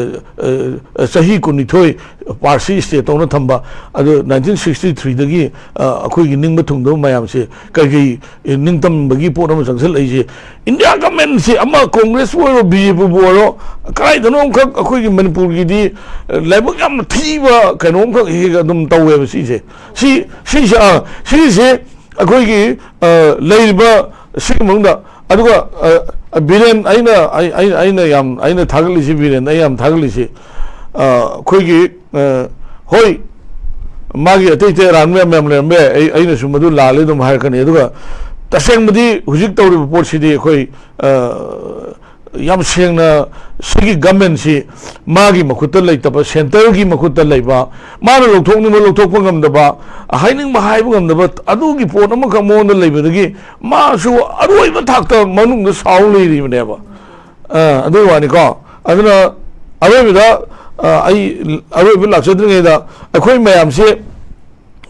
ꯑ, ꯑ, ꯆꯍꯤ ꯀꯨꯟꯅꯤꯊꯣꯏ ꯄꯥꯔꯁꯤ ꯁ꯭ꯇꯦ ꯇꯧꯅ ꯊꯝꯕ, ꯑꯗꯨ ꯅꯥꯏꯟꯇꯤꯟ ꯁꯤꯛꯁꯇꯤ ꯊ꯭ꯔꯤꯗꯒꯤ, ꯑ, ꯑꯩꯈꯣꯏꯒꯤ ꯅꯤꯡꯕ ꯊꯨꯡꯗꯕ ꯃꯌꯥꯝꯁꯦ ꯀꯔꯤ ꯀꯔꯤ, ꯑ, ꯅꯤꯡꯇꯝꯕꯒꯤ ꯄꯣꯠ ꯑꯃ ꯆꯪꯁꯤꯜꯂꯛꯏꯁꯦ? ꯏꯟꯗꯤꯌꯥ ꯒꯃꯦꯟꯁꯤ, ꯑꯃ ꯀꯣꯡꯒ꯭ꯔꯦꯁꯄꯨ ꯑꯣꯏꯔꯣ, ꯕꯤ ꯖꯦ ꯄꯤꯕꯨ ꯑꯣꯏꯔꯣ, ꯀꯗꯥꯏꯗꯅꯣ ꯑꯃꯈꯛ ꯑꯩꯈꯣꯏꯒꯤ ꯃꯅꯤꯄꯨꯔꯒꯤꯗꯤ, ꯑ, ꯂꯥꯏꯕꯛ ꯌꯥꯝꯅ ꯊꯤꯕ ꯀꯩꯅꯣꯝꯈꯛ ꯍꯦꯛ ꯍꯦꯛ ꯑꯗꯨꯝ ꯇꯧꯋꯦꯕ ꯁꯤꯁꯦ꯫ ꯁꯤ, ꯁꯤꯁꯦ, ꯑ, ꯁꯤꯁꯦ ꯑꯩꯈꯣꯏꯒꯤ, ꯑ, ꯂꯩꯔꯤꯕ ꯁꯤꯒꯤ ꯃꯅꯨꯡꯗ, ꯑꯗꯨꯒ, ꯑ, ꯕꯤꯔꯦꯟ, ꯑꯩꯅ, ꯑꯩ-, ꯑꯩ-, ꯑꯩꯅ ꯌꯥꯝ, ꯑꯩꯅ ꯊꯥꯒꯠꯂꯤꯁꯤ, ꯕꯤꯔꯦꯟ, ꯑꯩ ꯌꯥꯝ ꯊꯥꯒꯠꯂꯤꯁꯤ, ꯑ, ꯑꯩꯈꯣꯏꯒꯤ, ꯑ, ꯍꯣꯏ, ꯃꯥꯒꯤ ꯑꯇꯩ ꯑꯇꯩ ꯑꯔꯥꯟꯕ ꯌꯥꯝ, ꯌꯥꯝ ꯂꯩꯔꯝꯕ ꯌꯥꯏ, ꯑꯩ, ꯑꯩꯅꯁꯨ ꯃꯗꯨ ꯂꯥꯜꯂꯦ ꯑꯗꯨꯝ ꯍꯥꯏꯔꯛꯀꯅꯤ꯫ ꯑꯗꯨꯒ ꯇꯁꯦꯡꯕꯗꯤ ꯍꯧꯖꯤꯛ ꯇꯧꯔꯤꯕ ꯄꯣꯠꯁꯤꯗꯤ ꯑꯩꯈꯣꯏ, ꯑ, ꯌꯥꯝ ꯁꯦꯡꯅ ꯁꯤꯒꯤ ꯒꯃꯦꯟꯁꯤ ꯃꯥꯒꯤ ꯃꯈꯨꯠꯇ ꯂꯩꯇꯕ, ꯁꯦꯟꯇꯔꯒꯤ ꯃꯈꯨꯠꯇ ꯂꯩꯕ, ꯃꯥꯅ ꯂꯧꯊꯣꯛꯅꯤꯡꯕ ꯂꯧꯊꯣꯛꯄ ꯉꯝꯗꯕ, ꯍꯥꯏꯅꯤꯡꯕ ꯍꯥꯏꯕ ꯉꯝꯗꯕ, ꯑꯗꯨꯒꯤ ꯄꯣꯠ ꯑꯃꯈꯛ ꯃꯉꯣꯟꯗ ꯂꯩꯕꯗꯒꯤ ꯃꯥꯁꯨ ꯑꯔꯣꯏꯕ ꯊꯥꯛꯇ ꯃꯅꯨꯡꯗ ꯁꯥꯎ ꯂꯩꯔꯤꯕꯅꯦꯕ꯫ ꯑ, ꯑꯗꯨꯒꯤ ꯋꯥꯅꯤꯀꯣ꯫ ꯑꯗꯨꯅ ꯑꯔꯣꯏꯕꯗ, ꯑ, ꯑꯩ ꯑꯔꯣꯏꯕ ꯂꯥꯛꯆꯗ꯭ꯔꯤꯉꯩꯗ ꯑꯩꯈꯣꯏ ꯃꯌꯥꯝꯁꯦ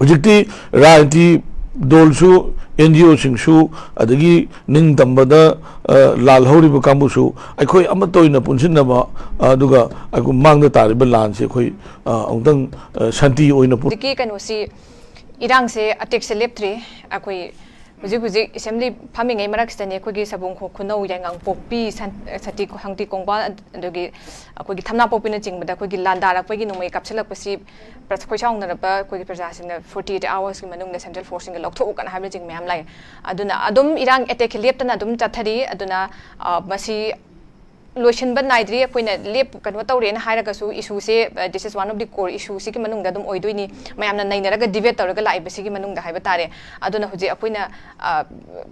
ꯍꯧꯖꯤꯛꯇꯤ ꯔꯥꯖꯅꯤꯇꯤ ꯗꯣꯜꯁꯨ, ꯑꯦꯟ ꯖꯤ ꯑꯣꯁꯤꯡꯁꯨ, ꯑꯗꯒꯤ ꯅꯤꯡꯇꯝꯕꯗ, ꯑ, ꯂꯥꯜꯍꯧꯔꯤꯕ ꯀꯥꯡꯕꯨꯁꯨ ꯑꯩꯈꯣꯏ ꯑꯃꯠꯇ ꯑꯣꯏꯅ ꯄꯨꯟꯁꯤꯟꯅꯕ, ꯑ, ꯑꯗꯨꯒ ꯑꯩꯈꯣꯏ ꯃꯥꯡꯗ ꯇꯥꯔꯤꯕ ꯂꯥꯟꯁꯦ ꯑꯩꯈꯣꯏ, ꯑ, ꯑꯃꯨꯛꯇꯪ, ꯑ, ꯁꯥꯟꯇꯤ ꯑꯣꯏꯅ ꯄꯨ- ꯍꯧꯖꯤꯛꯀꯤ ꯀꯩꯅꯣꯁꯤ, ꯏꯔꯥꯡꯁꯦ, ꯑꯇꯦꯛꯁꯦ ꯂꯦꯞꯇ꯭ꯔꯤ꯫ ꯑꯩꯈꯣꯏ ꯍꯧꯖꯤꯛ ꯍꯧꯖꯤꯛ ꯑꯦꯁꯦꯝꯕ꯭ꯂꯤ ꯐꯝꯃꯤꯉꯩ ꯃꯔꯛꯁꯤꯗꯅꯦ ꯑꯩꯈꯣꯏꯒꯤ ꯁꯕꯣꯡꯈꯣꯛ, ꯈꯨꯅꯧ, ꯌꯥꯏꯉꯪꯄꯣꯛꯄꯤ, ꯁꯟ-, ꯁꯇꯤ, ꯍꯪꯇꯤ ꯈꯣꯡꯕꯥꯜ, ꯑꯗꯒꯤ ꯑꯩꯈꯣꯏꯒꯤ ꯊꯝꯅꯥꯄꯣꯛꯄꯤꯅꯆꯤꯡꯕꯗ ꯑꯩꯈꯣꯏꯒꯤ ꯂꯥꯟꯗꯥꯔꯛꯄꯒꯤ ꯅꯣꯡꯃꯩ ꯀꯥꯞꯁꯤꯜꯂꯛꯄꯁꯤ ꯄ꯭ꯔ-, ꯈꯣꯏꯁꯥꯎꯅꯔꯕ ꯑꯩꯈꯣꯏꯒꯤ ꯄ꯭ꯔꯖꯥꯁꯤꯡꯅ forty eight hoursꯀꯤ ꯃꯅꯨꯡꯗ ꯁꯦꯟꯇ꯭ꯔꯦꯜ ꯐꯣꯔꯁꯁꯤꯡꯒ ꯂꯧꯊꯣꯛꯎ ꯀꯥꯏꯅ ꯍꯥꯏꯕꯅꯆꯤꯡꯕ ꯃꯌꯥꯝ ꯂꯥꯛꯑꯦ꯫ ꯑꯗꯨꯅ ꯑꯗꯨꯝ ꯏꯔꯥꯡ ꯑꯦꯇꯦꯛꯁꯦ ꯂꯦꯞꯇꯅ ꯑꯗꯨꯝ ꯆꯠꯊꯔꯤ꯫ ꯑꯗꯨꯅ, ꯑ, ꯃꯁꯤ ꯂꯣꯏꯁꯤꯟꯕ ꯅꯥꯏꯗ꯭ꯔꯤ, ꯑꯩꯈꯣꯏꯅ ꯂꯦꯞ-, ꯀꯩꯅꯣ ꯇꯧꯔꯦꯅ ꯍꯥꯏꯔꯒꯁꯨ, ꯏꯁꯨꯁꯦ, ꯑ, this is one of the core issue ꯁꯤꯒꯤ ꯃꯅꯨꯡꯗ ꯑꯗꯨꯝ ꯑꯣꯏꯗꯣꯏꯅꯤ, ꯃꯌꯥꯝꯅ ꯅꯩꯅꯔꯒ ꯗꯤꯕꯦꯠ ꯇꯧꯔꯒ ꯂꯥꯛꯏꯕꯁꯤꯒꯤ ꯃꯅꯨꯡꯗ ꯍꯥꯏꯕ ꯇꯥꯔꯦ꯫ ꯑꯗꯨꯅ ꯍꯧꯖꯤꯛ ꯑꯩꯈꯣꯏꯅ, ꯑ,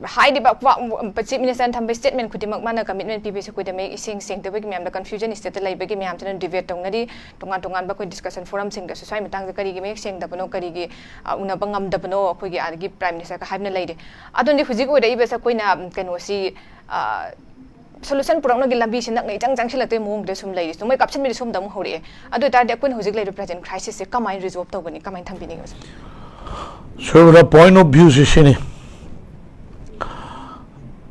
ꯍꯥꯏꯔꯤꯕ ꯋꯥ-, ꯆꯤꯐ ꯃꯤꯅꯤꯁꯇꯔꯅ ꯊꯝꯕ ꯁ꯭ꯇꯦꯠꯃꯦꯟ ꯈꯨꯗꯤꯡꯃꯛ ꯃꯥꯅ ꯀꯃꯤꯠꯃꯦꯟ ꯄꯤꯕꯁꯦ ꯑꯩꯈꯣꯏꯗ ꯃꯌꯦꯛ ꯏꯁꯦꯡ ꯁꯦꯡꯗꯕꯒꯤ ꯃꯌꯥꯝꯗ ꯀꯟꯐ꯭ꯌꯨꯖꯟ ꯁ꯭ꯇꯦꯠꯇ ꯂꯩꯕꯒꯤ ꯃꯌꯥꯝꯁꯤꯅ ꯗꯤꯕꯦꯠ ꯇꯧꯅꯔꯤ꯫ ꯇꯣꯉꯥꯟ ꯇꯣꯉꯥꯟꯕ ꯑꯩꯈꯣꯏ ꯗꯤꯁꯀꯁꯟ ꯐꯣꯔꯝꯁꯤꯡꯗꯁꯨ ꯁ꯭ꯋꯥꯏ ꯃꯇꯥꯡꯗ ꯀꯔꯤꯒꯤ ꯃꯌꯦꯛ ꯁꯦꯡꯗꯕꯅꯣ, ꯀꯔꯤꯒꯤ, ꯑ, ꯎꯅꯕ ꯉꯝꯗꯕꯅꯣ ꯑꯩꯈꯣꯏꯒꯤ ꯑꯥꯗꯒꯤ ꯄ꯭ꯔꯥꯏꯝ ꯃꯤꯅꯤꯁꯇꯔꯒ ꯍꯥꯏꯕꯅ ꯂꯩꯔꯦ꯫ ꯑꯗꯨꯅꯗꯤ ꯍꯧꯖꯤꯛ ꯑꯣꯏꯔꯛꯏꯕꯁꯦ ꯑꯩꯈꯣꯏꯅ, ꯎꯝ, ꯀꯩꯅꯣꯁꯤ, ꯑ, ꯁꯣꯂꯨꯁꯟ ꯄꯨꯔꯛꯅꯕꯒꯤ ꯂꯝꯕꯤꯁꯤ ꯅꯛꯅ ꯏꯆꯪ ꯆꯪꯁꯤꯜꯂꯛꯇꯣꯏ ꯃꯑꯣꯡꯗ ꯁꯨꯝ ꯂꯩꯔꯤ꯫ ꯅꯣꯡꯃꯩ ꯀꯥꯞꯁꯤꯟꯕꯤꯗꯤ ꯁꯣꯝꯗ ꯑꯃꯨꯛ ꯍꯧꯔꯛꯑꯦ꯫ ꯑꯗꯨ ꯑꯣꯏꯇꯥꯔꯗꯤ ꯑꯩꯈꯣꯏꯅ ꯍꯧꯖꯤꯛ ꯂꯩꯔꯤꯕ ꯄ꯭ꯔꯖꯦꯟ ꯀ꯭ꯔꯥꯏꯁꯤꯁꯁꯦ ꯀꯃꯥꯏꯅ ꯔꯤꯖꯣꯜꯕ ꯇꯧꯒꯅꯤ, ꯀꯃꯥꯏꯅ ꯊꯝꯕꯤꯅꯤꯡꯉꯤ, ꯑꯣꯖꯥ? ꯁꯣꯏꯕꯅ ꯄꯣꯏꯟ ꯑꯣꯐ ꯚ꯭ꯌꯨꯁꯤ ꯁꯤꯅꯤ꯫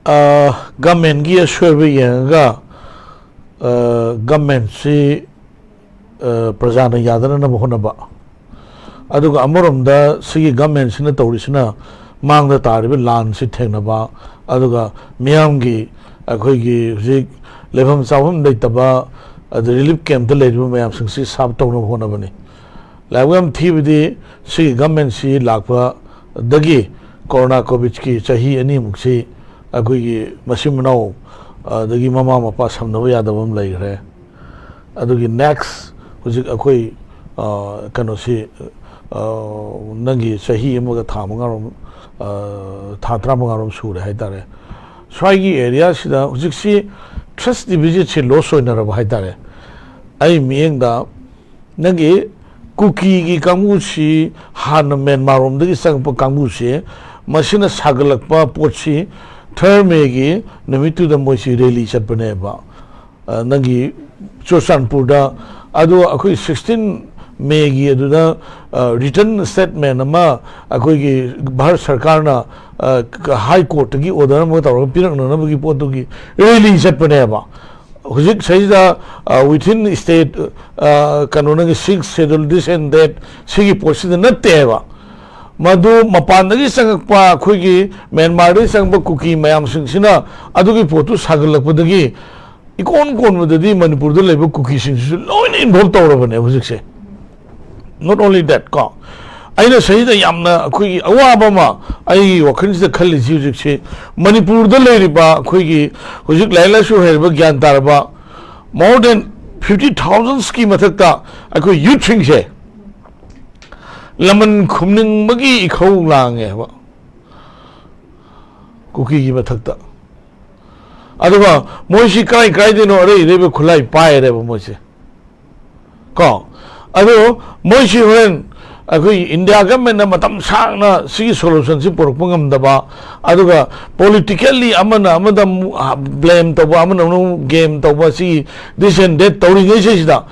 ꯒꯃꯦꯟꯒꯤ ꯑꯁꯣꯏꯕ ꯌꯦꯡꯉꯒ ꯒꯃꯦꯟꯁꯤ ꯄ꯭ꯔꯖꯥꯅ ꯌꯥꯗꯅꯅꯕ ꯍꯣꯠꯅꯕ, ꯑꯗꯨꯒ ꯑꯃꯔꯣꯝꯗ ꯁꯤꯒꯤ ꯒꯃꯦꯟꯁꯤꯅ ꯇꯧꯔꯤꯁꯤꯅ ꯃꯥꯡꯗ ꯇꯥꯔꯤꯕ ꯂꯥꯟꯁꯤ ꯊꯦꯡꯅꯕ, ꯑꯗꯨꯒ ꯃꯤꯌꯥꯝꯒꯤ, ꯑꯩꯈꯣꯏꯒꯤ ꯍꯧꯖꯤꯛ ꯂꯩꯐꯝ ꯆꯥꯐꯝ ꯂꯩꯇꯕ, ꯑꯗ ꯔꯤꯂꯤꯐ ꯀꯦꯝꯞꯇ ꯂꯩꯔꯤꯕ ꯃꯌꯥꯝꯁꯤꯡꯁꯤ ꯁꯥꯞ ꯇꯧꯅꯕ ꯍꯣꯠꯅꯕꯅꯤ꯫ ꯂꯥꯏꯕꯛ ꯌꯥꯝ ꯊꯤꯕꯗꯤ ꯁꯤꯒꯤ ꯒꯃꯦꯟꯁꯤ ꯂꯥꯛꯄꯗꯒꯤ ꯀꯣꯔꯣꯅꯥ ꯀꯣꯚꯤꯗꯀꯤ ꯆꯍꯤ ꯑꯅꯤꯃꯨꯛꯁꯤ ꯑꯩꯈꯣꯏꯒꯤ ꯃꯆꯤꯟ ꯃꯅꯥꯎ, ꯑꯗꯒꯤ ꯃꯃꯥ ꯃꯄꯥ ꯁꯝꯅꯕ ꯌꯥꯗꯕ ꯑꯃ ꯂꯩꯈ꯭ꯔꯦ꯫ ꯑꯗꯨꯒꯤ ꯅꯦꯛꯁ ꯍꯧꯖꯤꯛ ꯑꯩꯈꯣꯏ, ꯑ, ꯀꯩꯅꯣꯁꯤ, ꯑ, ꯅꯪꯒꯤ ꯆꯍꯤ ꯑꯃꯒ ꯊꯥ ꯃꯉꯥꯔꯣꯝ, ꯑ, ꯊꯥ ꯇꯔꯥꯃꯉꯥꯔꯣꯝ ꯁꯨꯔꯦ ꯍꯥꯏꯇꯥꯔꯦ꯫ ꯁ꯭ꯋꯥꯏꯒꯤ ꯑꯦꯔꯤꯌꯥꯁꯤꯗ ꯍꯧꯖꯤꯛꯁꯤ ꯇ꯭ꯔꯁ ꯗꯤꯐꯤꯁꯤꯠꯁꯤ ꯂꯣꯁ ꯑꯣꯏꯅꯔꯕ ꯍꯥꯏꯇꯥꯔꯦ꯫ ꯑꯩ ꯃꯤꯠꯌꯦꯡꯗ ꯅꯪꯒꯤ ꯀꯨꯀꯤꯒꯤ ꯀꯥꯡꯕꯨꯁꯤ, ꯍꯥꯟꯅ ꯃ꯭ꯌꯥꯟꯃꯥꯔꯔꯣꯝꯗꯒꯤ ꯆꯪꯉꯛꯄ ꯀꯥꯡꯕꯨꯁꯤ, ꯃꯁꯤꯅ ꯁꯥꯒꯠꯂꯛꯄ ꯄꯣꯠꯁꯤ ꯊꯔ ꯃꯦꯒꯤ ꯅꯨꯃꯤꯠꯇꯨꯗ ꯃꯣꯏꯁꯤ ꯔꯦꯂꯤ ꯆꯠꯄꯅꯦꯕ, ꯑ, ꯅꯪꯒꯤ ꯆꯨꯔꯆꯥꯟꯄꯨꯔꯗ꯫ ꯑꯗꯣ ꯑꯩꯈꯣꯏ ꯁꯤꯛꯁꯇꯤꯟ ꯃꯦꯒꯤ ꯑꯗꯨꯗ, ꯑ, ꯔꯤꯇꯟ ꯁ꯭ꯇꯦꯠꯃꯦꯟ ꯑꯃ ꯑꯩꯈꯣꯏꯒꯤ ꯚꯥꯔꯠ ꯁꯔꯀꯥꯔꯅ, ꯑ, ꯍꯥꯏ ꯀꯣꯔꯠꯇꯒꯤ ꯑꯣꯔꯗꯔ ꯑꯃ ꯇꯧꯔꯒ ꯄꯤꯔꯛꯅꯅꯕꯒꯤ ꯄꯣꯠꯇꯨꯒꯤ ꯔꯦꯂꯤ ꯆꯠꯄꯅꯦꯕ꯫ ꯍꯧꯖꯤꯛ ꯁꯤꯗ, ꯑ, within state, ꯑ, ꯀꯩꯅꯣ, ꯅꯪꯒꯤ sixth schedule, this and that, ꯁꯤꯒꯤ ꯄꯣꯠꯁꯤꯗ ꯅꯠꯇꯦꯕ꯫ ꯃꯗꯨ ꯃꯄꯥꯟꯗꯒꯤ ꯆꯪꯉꯛꯄ, ꯑꯩꯈꯣꯏꯒꯤ ꯃ꯭ꯌꯥꯟꯃꯥꯔꯗꯒꯤ ꯆꯪꯉꯛꯄ ꯀꯨꯀꯤ ꯃꯌꯥꯝꯁꯤꯡꯁꯤꯅ ꯑꯗꯨꯒꯤ ꯄꯣꯠꯇꯨ ꯁꯥꯒꯠꯂꯛꯄꯗꯒꯤ ꯏꯀꯣꯟ ꯀꯣꯟꯕꯗꯗꯤ ꯃꯅꯤꯄꯨꯔꯗ ꯂꯩꯕ ꯀꯨꯀꯤꯁꯤꯡꯁꯤꯁꯨ ꯂꯣꯏꯅ ꯏꯟꯚꯣꯜꯕ ꯇꯧꯔꯕꯅꯦ ꯍꯧꯖꯤꯛꯁꯦ꯫ Not only that, ꯀꯣ, ꯑꯩꯅ ꯁꯤꯗ ꯌꯥꯝꯅ ꯑꯩꯈꯣꯏꯒꯤ ꯑꯋꯥꯕ ꯑꯃ ꯑꯩꯒꯤ ꯋꯥꯈꯜꯁꯤꯗ ꯈꯜꯂꯤꯁꯤ ꯍꯧꯖꯤꯛꯁꯤ, ꯃꯅꯤꯄꯨꯔꯗ ꯂꯩꯔꯤꯕ ꯑꯩꯈꯣꯏꯒꯤ ꯍꯧꯖꯤꯛ ꯂꯥꯏꯔꯤꯛ ꯂꯥꯏꯁꯨ ꯍꯩꯔꯕ, ꯒ꯭ꯌꯥꯟ ꯇꯥꯔꯕ, more than fifty thousandꯀꯤ ꯃꯊꯛꯇ ꯑꯩꯈꯣꯏ ꯌꯨꯠꯁꯤꯡꯁꯦ ꯂꯃꯟ ꯈꯨꯝꯅꯤꯡꯕꯒꯤ ꯏꯈꯧ ꯂꯥꯡꯉꯦꯕ ꯀꯨꯀꯤꯒꯤ ꯃꯊꯛꯇ꯫ ꯑꯗꯨꯒ ꯃꯣꯏꯁꯤ ꯀꯔꯥꯏ ꯀꯔꯥꯏꯗꯩꯅꯣ ꯑꯔꯩ ꯑꯔꯩꯕ ꯈꯨꯠꯂꯥꯏ ꯄꯥꯏꯔꯦꯕ ꯃꯣꯏꯁꯦ, ꯀꯣ꯫ ꯑꯗꯣ ꯃꯣꯏꯁꯤ ꯍꯣꯔꯦꯟ ꯑꯩꯈꯣꯏ ꯏꯟꯗꯤꯌꯥ ꯒꯃꯦꯟꯅ ꯃꯇꯝ ꯁꯥꯡꯅ ꯁꯤꯒꯤ ꯁꯣꯂꯨꯁꯟꯁꯤ ꯄꯨꯔꯛꯄ ꯉꯝꯗꯕ, ꯑꯗꯨꯒ ꯄꯣꯂꯤꯇꯤꯀꯦꯜꯂꯤ ꯑꯃꯅ ꯑꯃꯗ ꯑꯃꯨꯛ ꯕ꯭ꯂꯦꯝ ꯇꯧꯕ, ꯑꯃꯅ ꯑꯃꯨꯛ ꯒꯦꯝ ꯇꯧꯕ, ꯁꯤꯒꯤ ꯗꯤꯁ ꯑꯦꯟ ꯗꯦꯠ ꯇꯧꯔꯤꯉꯩꯁꯤꯗ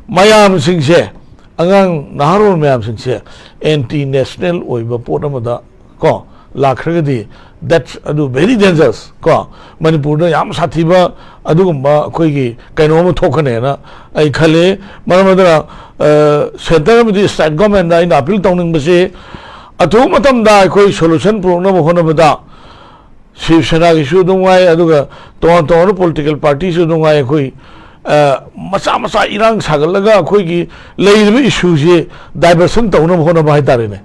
ꯃꯌꯥꯝꯁꯤꯡꯁꯦ, ꯑꯉꯥꯡ ꯅꯍꯥꯔꯣꯜ ꯃꯌꯥꯝꯁꯤꯡꯁꯦ ꯑꯦꯟꯇꯤ ꯅꯦꯁꯅꯦꯜ ꯑꯣꯏꯕ ꯄꯣꯠ ꯑꯃꯗ, ꯀꯣ, ꯂꯥꯛꯈ꯭ꯔꯒꯗꯤ That's ꯑꯗꯨ very dangerous ꯀꯣ, ꯃꯅꯤꯄꯨꯔꯗ ꯌꯥꯝ ꯁꯥꯊꯤꯕ ꯑꯗꯨꯒꯨꯝꯕ ꯑꯩꯈꯣꯏꯒꯤ ꯀꯩꯅꯣ ꯑꯃ ꯊꯣꯛꯀꯅꯦꯅ ꯑꯩ ꯈꯜꯂꯤ꯫ ꯃꯔꯝ ꯑꯗꯨꯅ ꯁꯦꯟꯇꯔ ꯑꯃꯗꯤ ꯁ꯭ꯇꯦꯠ ꯒꯣꯔꯃꯦꯟꯗ ꯑꯩꯅ ꯑꯄꯤꯜ ꯇꯧꯅꯤꯡꯕꯁꯤ, ꯑꯊꯨꯕ ꯃꯇꯝꯗ ꯑꯩꯈꯣꯏ ꯁꯣꯂꯨꯁꯟ ꯄꯨꯔꯛꯅꯕ ꯍꯣꯠꯅꯕꯗ ꯁꯤꯕ ꯁꯦꯅꯥꯒꯤꯁꯨ ꯑꯗꯨꯝ ꯉꯥꯏ, ꯑꯗꯨꯒ ꯇꯣꯉꯥꯟ ꯇꯣꯉꯥꯟꯕ ꯄꯣꯂꯤꯇꯤꯀꯦꯜ ꯄꯥꯔꯇꯤꯁꯨ ꯑꯗꯨꯝ ꯉꯥꯏ, ꯑꯩꯈꯣꯏ ꯃꯆꯥ ꯃꯆꯥ ꯏꯔꯥꯡ ꯁꯥꯒꯠꯂꯒ ꯑꯩꯈꯣꯏꯒꯤ ꯂꯩꯔꯤꯕ ꯏꯁꯨꯁꯤ ꯗꯥꯏꯚꯔꯁꯟ ꯇꯧꯅꯕ ꯍꯣꯠꯅꯕ ꯍꯥꯏꯇꯥꯔꯦꯅꯦ꯫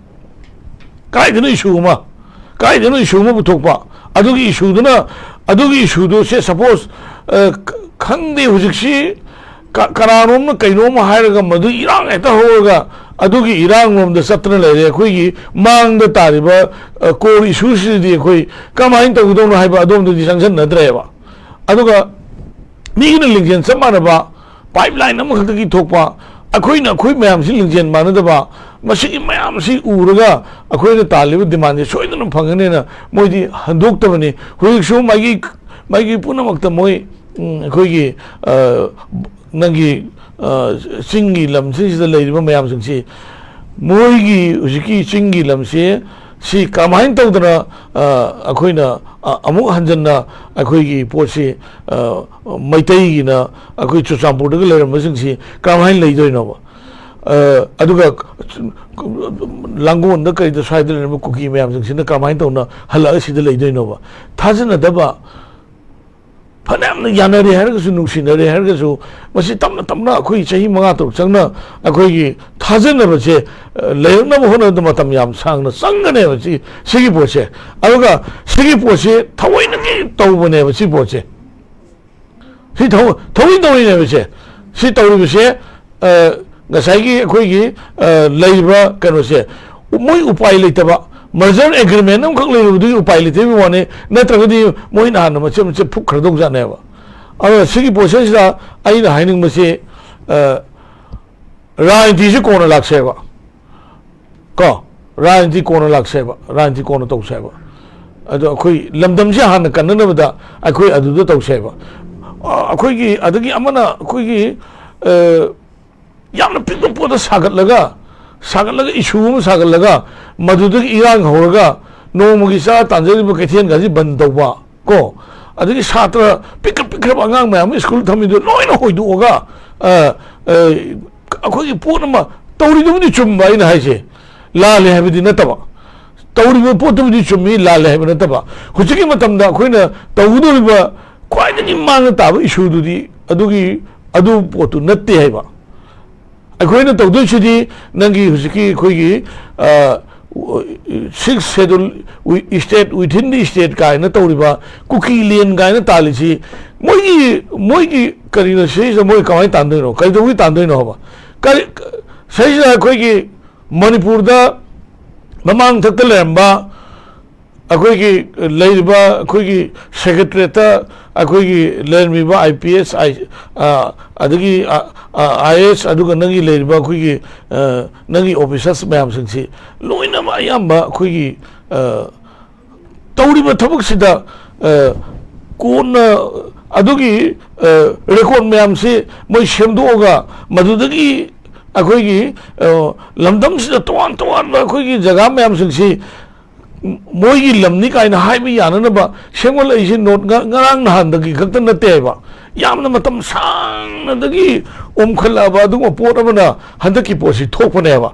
ꯀꯥꯏꯗꯅꯣ ꯏꯁꯨ ꯑꯃ, ꯀꯥꯏꯗꯅꯣ ꯏꯁꯨ ꯑꯃ ꯄꯨꯊꯣꯛꯄ, ꯑꯗꯨꯒꯤ ꯏꯁꯨꯗꯨꯅ, ꯑꯗꯨꯒꯤ ꯏꯁꯨꯗꯨ ꯁꯦ ꯁꯄꯣꯁ, ꯈꯪꯗꯦ, ꯍꯧꯖꯤꯛꯁꯤ ꯀꯅꯥꯅꯣꯝꯅ ꯀꯩꯅꯣꯝ ꯍꯥꯏꯔꯒ ꯃꯗꯨ ꯏꯔꯥꯡ ꯍꯦꯛꯇ ꯍꯧꯔꯒ ꯑꯗꯨꯒꯤ ꯏꯔꯥꯡ ꯂꯣꯝꯗ ꯆꯠꯇꯅ ꯂꯩꯔꯦ꯫ ꯑꯩꯈꯣꯏꯒꯤ ꯃꯥꯡꯗ ꯇꯥꯔꯤꯕ ꯀꯣꯔ ꯏꯁꯨꯁꯤꯗꯤ ꯑꯩꯈꯣꯏ ꯀꯃꯥꯏꯅ ꯇꯧꯒꯗꯧꯅꯣ ꯍꯥꯏꯕ ꯑꯗꯣꯝꯗꯗꯤ ꯆꯪꯁꯤꯟꯅꯗ꯭ꯔꯦꯕ꯫ ꯑꯗꯨꯒ ꯃꯤꯒꯤꯅ ꯂꯤꯡꯖꯦꯜ ꯆꯞ ꯃꯥꯟꯅꯕ, ꯄꯥꯏꯞ ꯂꯥꯏꯟ ꯑꯃꯈꯛꯇꯒꯤ ꯊꯣꯛꯄ, ꯑꯩꯈꯣꯏꯅ ꯑꯩꯈꯣꯏ ꯃꯌꯥꯝꯁꯤ ꯂꯤꯡꯖꯦꯜ ꯃꯥꯟꯅꯗꯕ, ꯃꯁꯤꯒꯤ ꯃꯌꯥꯝꯁꯤ ꯎꯔꯒ ꯑꯩꯈꯣꯏꯅ ꯇꯥꯜꯂꯤꯕ ꯗꯤꯃꯥꯟꯁꯦ ꯁꯣꯏꯗꯅ ꯐꯪꯒꯅꯦꯅ ꯃꯣꯏꯗꯤ ꯍꯟꯗꯣꯛꯇꯕꯅꯤ꯫ ꯍꯧꯖꯤꯛꯁꯨ ꯃꯥꯒꯤ, ꯃꯥꯒꯤ ꯄꯨꯝꯅꯃꯛꯇ ꯃꯣꯏ, ꯎꯝ, ꯑꯩꯈꯣꯏꯒꯤ, ꯑ, ꯅꯪꯒꯤ, ꯑ, ꯆꯤꯡꯒꯤ ꯂꯝꯁꯤꯡꯁꯤꯗ ꯂꯩꯔꯤꯕ ꯃꯌꯥꯝꯁꯤꯡꯁꯤ, ꯃꯣꯏꯒꯤ ꯍꯧꯖꯤꯛꯀꯤ ꯆꯤꯡꯒꯤ ꯂꯝꯁꯤ ꯁꯤ ꯀꯃꯥꯏꯅ ꯇꯧꯗꯅ, ꯑ, ꯑꯩꯈꯣꯏꯅ, ꯑ, ꯑꯃꯨꯛ ꯍꯟꯖꯟꯅ ꯑꯩꯈꯣꯏꯒꯤ ꯄꯣꯠꯁꯤ, ꯑ, ꯃꯩꯇꯩꯒꯤꯅ ꯑꯩꯈꯣꯏ ꯆꯨꯔꯆꯥꯟꯄꯨꯔꯗꯒ ꯂꯩꯔꯝꯕꯁꯤꯡꯁꯤ ꯀꯔꯝꯍꯥꯏꯅ ꯂꯩꯗꯣꯏꯅꯣꯕ? ꯑ, ꯑꯗꯨꯒ ꯂꯥꯡꯒꯣꯜꯗ ꯀꯩꯗ ꯁ꯭ꯋꯥꯏꯗ ꯂꯩꯔꯝꯕ ꯀꯨꯀꯤ ꯃꯌꯥꯝꯁꯤꯡꯁꯤꯅ ꯀꯔꯝꯍꯥꯏꯅ ꯇꯧꯅ ꯍꯜꯂꯛꯑꯒ ꯁꯤꯗ ꯂꯩꯗꯣꯏꯅꯣꯕ? ꯊꯥꯖꯅꯗꯕ, ꯐꯅꯌꯥꯝꯅ ꯌꯥꯅꯔꯦ ꯍꯥꯏꯔꯒꯁꯨ, ꯅꯨꯡꯁꯤꯅꯔꯦ ꯍꯥꯏꯔꯒꯁꯨ, ꯃꯁꯤ ꯇꯞꯅ ꯇꯞꯅ ꯑꯩꯈꯣꯏ ꯆꯍꯤ ꯃꯉꯥ ꯇꯔꯨꯛ ꯆꯪꯅ ꯑꯩꯈꯣꯏꯒꯤ ꯊꯥꯖꯅꯕꯁꯦ, ꯑ, ꯂꯩꯔꯛꯅꯕ ꯍꯣꯠꯅꯕꯗ ꯃꯇꯝ ꯌꯥꯝ ꯁꯥꯡꯅ ꯆꯪꯒꯅꯦꯕ ꯁꯤ, ꯁꯤꯒꯤ ꯄꯣꯠꯁꯦ꯫ ꯑꯗꯨꯒ ꯁꯤꯒꯤ ꯄꯣꯠꯁꯦ ꯊꯑꯣꯏꯅꯗꯤ ꯇꯧꯕꯅꯦꯕ ꯁꯤ ꯄꯣꯠꯁꯦ꯫ ꯁꯤ ꯊꯑꯣ-, ꯊꯑꯣꯏ ꯇꯧꯔꯤꯅꯦꯕ ꯁꯦ꯫ ꯁꯤ ꯇꯧꯔꯤꯕꯁꯦ, ꯑ, ꯉꯁꯥꯏꯒꯤ ꯑꯩꯈꯣꯏꯒꯤ, ꯑ, ꯂꯩꯔꯤꯕ ꯀꯩꯅꯣꯁꯦ, ꯃꯣꯏ ꯎꯄꯥꯏ ꯂꯩꯇꯕ, ꯃꯔꯖꯔ ꯑꯦꯒ꯭ꯔꯤꯃꯦꯟ ꯑꯃꯈꯛ ꯂꯩꯔꯨꯕꯗꯨꯒꯤ ꯎꯄꯥꯏ ꯂꯩꯇꯕꯒꯤ ꯋꯥꯅꯤ, ꯅꯠꯇ꯭ꯔꯒꯗꯤ ꯃꯣꯏꯅ ꯍꯥꯟꯅ ꯃꯆꯦꯠ ꯃꯆꯦꯠ ꯐꯨꯛꯈ꯭ꯔꯗꯧꯖꯥꯠꯅꯦꯕ꯫ ꯑꯗꯨꯅ ꯁꯤꯒꯤ ꯄ꯭ꯔꯣꯁꯦꯁꯁꯤꯗ ꯑꯩꯅ ꯍꯥꯏꯅꯤꯡꯕꯁꯤ, ꯑ, ꯔꯥꯖꯅꯤꯇꯤꯁꯤ ꯀꯣꯟꯅ ꯂꯥꯛꯁꯦꯕ꯫ ꯀꯣ, ꯔꯥꯖꯅꯤꯇꯤ ꯀꯣꯟꯅ ꯂꯥꯛꯁꯦꯕ, ꯔꯥꯖꯅꯤꯇꯤ ꯀꯣꯟꯅ ꯇꯧꯁꯦꯕ꯫ ꯑꯗꯣ ꯑꯩꯈꯣꯏ ꯂꯝꯗꯝꯁꯦ ꯍꯥꯟꯅ ꯀꯟꯅꯅꯕꯗ ꯑꯩꯈꯣꯏ ꯑꯗꯨꯗ ꯇꯧꯁꯦꯕ꯫ ꯑ, ꯑꯩꯈꯣꯏꯒꯤ, ꯑꯗꯒꯤ ꯑꯃꯅ ꯑꯩꯈꯣꯏꯒꯤ, ꯑ, ꯌꯥꯝꯅ ꯄꯤꯛꯄ ꯄꯣꯠꯇ ꯁꯥꯒꯠꯂꯒ, ꯁꯥꯒꯠꯂꯒ, ꯏꯁꯨ ꯑꯃ ꯁꯥꯒꯠꯂꯒ, ꯃꯗꯨꯗꯒꯤ ꯏꯔꯥꯡ ꯍꯧꯔꯒ, ꯅꯣꯡꯃꯒꯤ ꯆꯥ ꯇꯥꯟꯖꯔꯤꯕ ꯀꯩꯊꯦꯜꯒꯁꯤ ꯕꯟ ꯇꯧꯕ, ꯀꯣ, ꯑꯗꯒꯤ ꯁꯥꯇ꯭ꯔ ꯄꯤꯛꯈ꯭ꯔ ꯄꯤꯛꯈ꯭ꯔꯕ ꯑꯉꯥꯡ ꯃꯌꯥꯝ ꯑꯃ ꯁ꯭ꯀꯨꯜ ꯊꯝꯃꯤꯗꯣ ꯂꯣꯏꯅ ꯍꯣꯏꯗꯣꯛꯑꯒ, ꯑ, ꯑ, ꯑꯩꯈꯣꯏꯒꯤ ꯄꯣꯠ ꯑꯃ ꯇꯧꯔꯤꯗꯨꯕꯨꯗꯤ ꯆꯨꯝꯕ, ꯑꯩꯅ ꯍꯥꯏꯁꯦ ꯂꯥꯜꯂꯦ ꯍꯥꯏꯕꯗꯤ ꯅꯠꯇꯕ, ꯇꯧꯔꯤꯕ ꯄꯣꯠꯇꯨꯕꯨꯗꯤ ꯆꯨꯝꯃꯤ, ꯂꯥꯜꯂꯦ ꯍꯥꯏꯕ ꯅꯠꯇꯕ꯫ ꯍꯧꯖꯤꯛꯀꯤ ꯃꯇꯝꯗ ꯑꯩꯈꯣꯏꯅ ꯇꯧꯒꯗꯧꯔꯤꯕ ꯈ꯭ꯋꯥꯏꯗꯒꯤ ꯃꯥꯡꯅ ꯇꯥꯕ ꯏꯁꯨꯗꯨꯗꯤ ꯑꯗꯨꯒꯤ, ꯑꯗꯨ ꯄꯣꯠꯇꯨ ꯅꯠꯇꯦ ꯍꯥꯏꯕ꯫ ꯑꯩꯈꯣꯏꯅ ꯇꯧꯗꯣꯏꯁꯤꯗꯤ ꯅꯪꯒꯤ ꯍꯧꯖꯤꯛꯀꯤ ꯑꯩꯈꯣꯏꯒꯤ, ꯑ, Sixth Schedule, wi-, state within the state ꯀꯥꯏꯅ ꯇꯧꯔꯤꯕ, ꯀꯨꯀꯤ ꯂꯦꯟ ꯀꯥꯏꯅ ꯇꯥꯜꯂꯤꯁꯤ, ꯃꯣꯏꯒꯤ, ꯃꯣꯏꯒꯤ ꯀꯔꯤꯅꯣ ꯁꯤꯗꯩꯁꯤꯗ ꯃꯣꯏ ꯀꯃꯥꯏꯅ ꯇꯥꯟꯗꯣꯏꯅꯣ? ꯀꯩꯗꯧꯕꯒꯤ ꯇꯥꯟꯗꯣꯏꯅꯣ ꯍꯥꯏꯕ? ꯀꯔꯤ, ꯁꯤꯗꯩꯁꯤꯗ ꯑꯩꯈꯣꯏꯒꯤ ꯃꯅꯤꯄꯨꯔꯗ ꯃꯃꯥꯡ ꯊꯛꯇ ꯂꯩꯔꯝꯕ ꯑꯩꯈꯣꯏꯒꯤ ꯂꯩꯔꯤꯕ ꯑꯩꯈꯣꯏꯒꯤ ꯁꯦꯀ꯭ꯔꯦꯇꯔꯤꯌꯦꯠꯇ ꯑꯩꯈꯣꯏꯒꯤ ꯂꯩꯔꯝꯃꯤꯕ IPS, ꯑꯥꯏ-, ꯑ, ꯑꯗꯒꯤ, ꯑ, ꯑ, IAS, ꯑꯗꯨꯒ ꯅꯪꯒꯤ ꯂꯩꯔꯤꯕ ꯑꯩꯈꯣꯏꯒꯤ, ꯑ, ꯅꯪꯒꯤ officers ꯃꯌꯥꯝꯁꯤꯡꯁꯤ ꯂꯣꯏꯅꯃꯛ ꯑꯌꯥꯝꯕ ꯑꯩꯈꯣꯏꯒꯤ, ꯑ, ꯇꯧꯔꯤꯕ ꯊꯕꯛꯁꯤꯗ, ꯑ, ꯀꯣꯟꯅ ꯑꯗꯨꯒꯤ, ꯑ, record ꯃꯌꯥꯝꯁꯤ ꯃꯣꯏ ꯁꯦꯝꯗꯣꯛꯑꯒ ꯃꯗꯨꯗꯒꯤ ꯑꯩꯈꯣꯏꯒꯤ, ꯑ, ꯂꯝꯗꯝꯁꯤꯗ ꯇꯣꯉꯥꯟ ꯇꯣꯉꯥꯟꯕ ꯑꯩꯈꯣꯏꯒꯤ ꯖꯒꯥ ꯃꯌꯥꯝꯁꯤꯡꯁꯤ ꯃꯣꯏꯒꯤ ꯂꯝꯅꯤ ꯀꯥꯏꯅ ꯍꯥꯏꯕ ꯌꯥꯅꯅꯕ ꯁꯦꯝꯒꯠꯂꯛꯏꯁꯤ ꯅꯣꯠ ꯉ-, ꯉꯔꯥꯡ ꯅꯍꯥꯟꯗꯒꯤ ꯈꯛꯇ ꯅꯠꯇꯦ ꯍꯥꯏꯕ꯫ ꯌꯥꯝꯅ ꯃꯇꯝ ꯁꯥꯡꯅꯗꯒꯤ ꯑꯣꯝꯈꯠꯂꯛꯑꯕ ꯑꯗꯨꯒꯨꯝꯕ ꯄꯣꯠ ꯑꯃꯅ ꯍꯟꯗꯛꯀꯤ ꯄꯣꯠꯁꯤ ꯊꯣꯛꯄꯅꯦꯕ꯫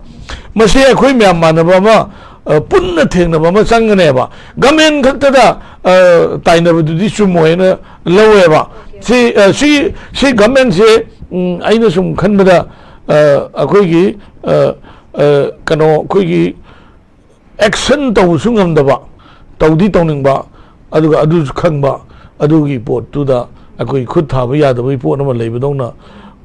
ꯃꯁꯤ ꯑꯩꯈꯣꯏ ꯃꯌꯥꯝ ꯃꯥꯟꯅꯕ ꯑꯃ, ꯑ, ꯄꯨꯟꯅ ꯊꯦꯡꯅꯕ ꯑꯃ ꯆꯪꯒꯅꯦꯕ꯫ ꯒꯃꯦꯟ ꯈꯛꯇꯗ, ꯑ, ꯇꯥꯏꯅꯕꯗꯨꯗꯤ ꯆꯨꯝꯃꯣꯏꯅ ꯂꯧꯋꯦꯕ꯫ ꯁꯤ, ꯑ, ꯁꯤ, ꯁꯤ ꯒꯃꯦꯟꯁꯦ, ꯎꯝ, ꯑꯩꯅ ꯁꯨꯝ ꯈꯟꯕꯗ, ꯑ, ꯑꯩꯈꯣꯏꯒꯤ, ꯑ, ꯑ, ꯀꯩꯅꯣ, ꯑꯩꯈꯣꯏꯒꯤ action ꯇꯧꯕꯁꯨ ꯉꯝꯗꯕ, ꯇꯧꯗꯤ ꯇꯧꯅꯤꯡꯕ, ꯑꯗꯨꯒ ꯑꯗꯨꯁꯨ ꯈꯪꯕ, ꯑꯗꯨꯒꯤ ꯄꯣꯠꯇꯨꯗ ꯑꯩꯈꯣꯏ ꯈꯨꯠ ꯊꯥꯕ ꯌꯥꯗꯕꯒꯤ ꯄꯣꯠ ꯑꯃ ꯂꯩꯕꯗꯧꯅ,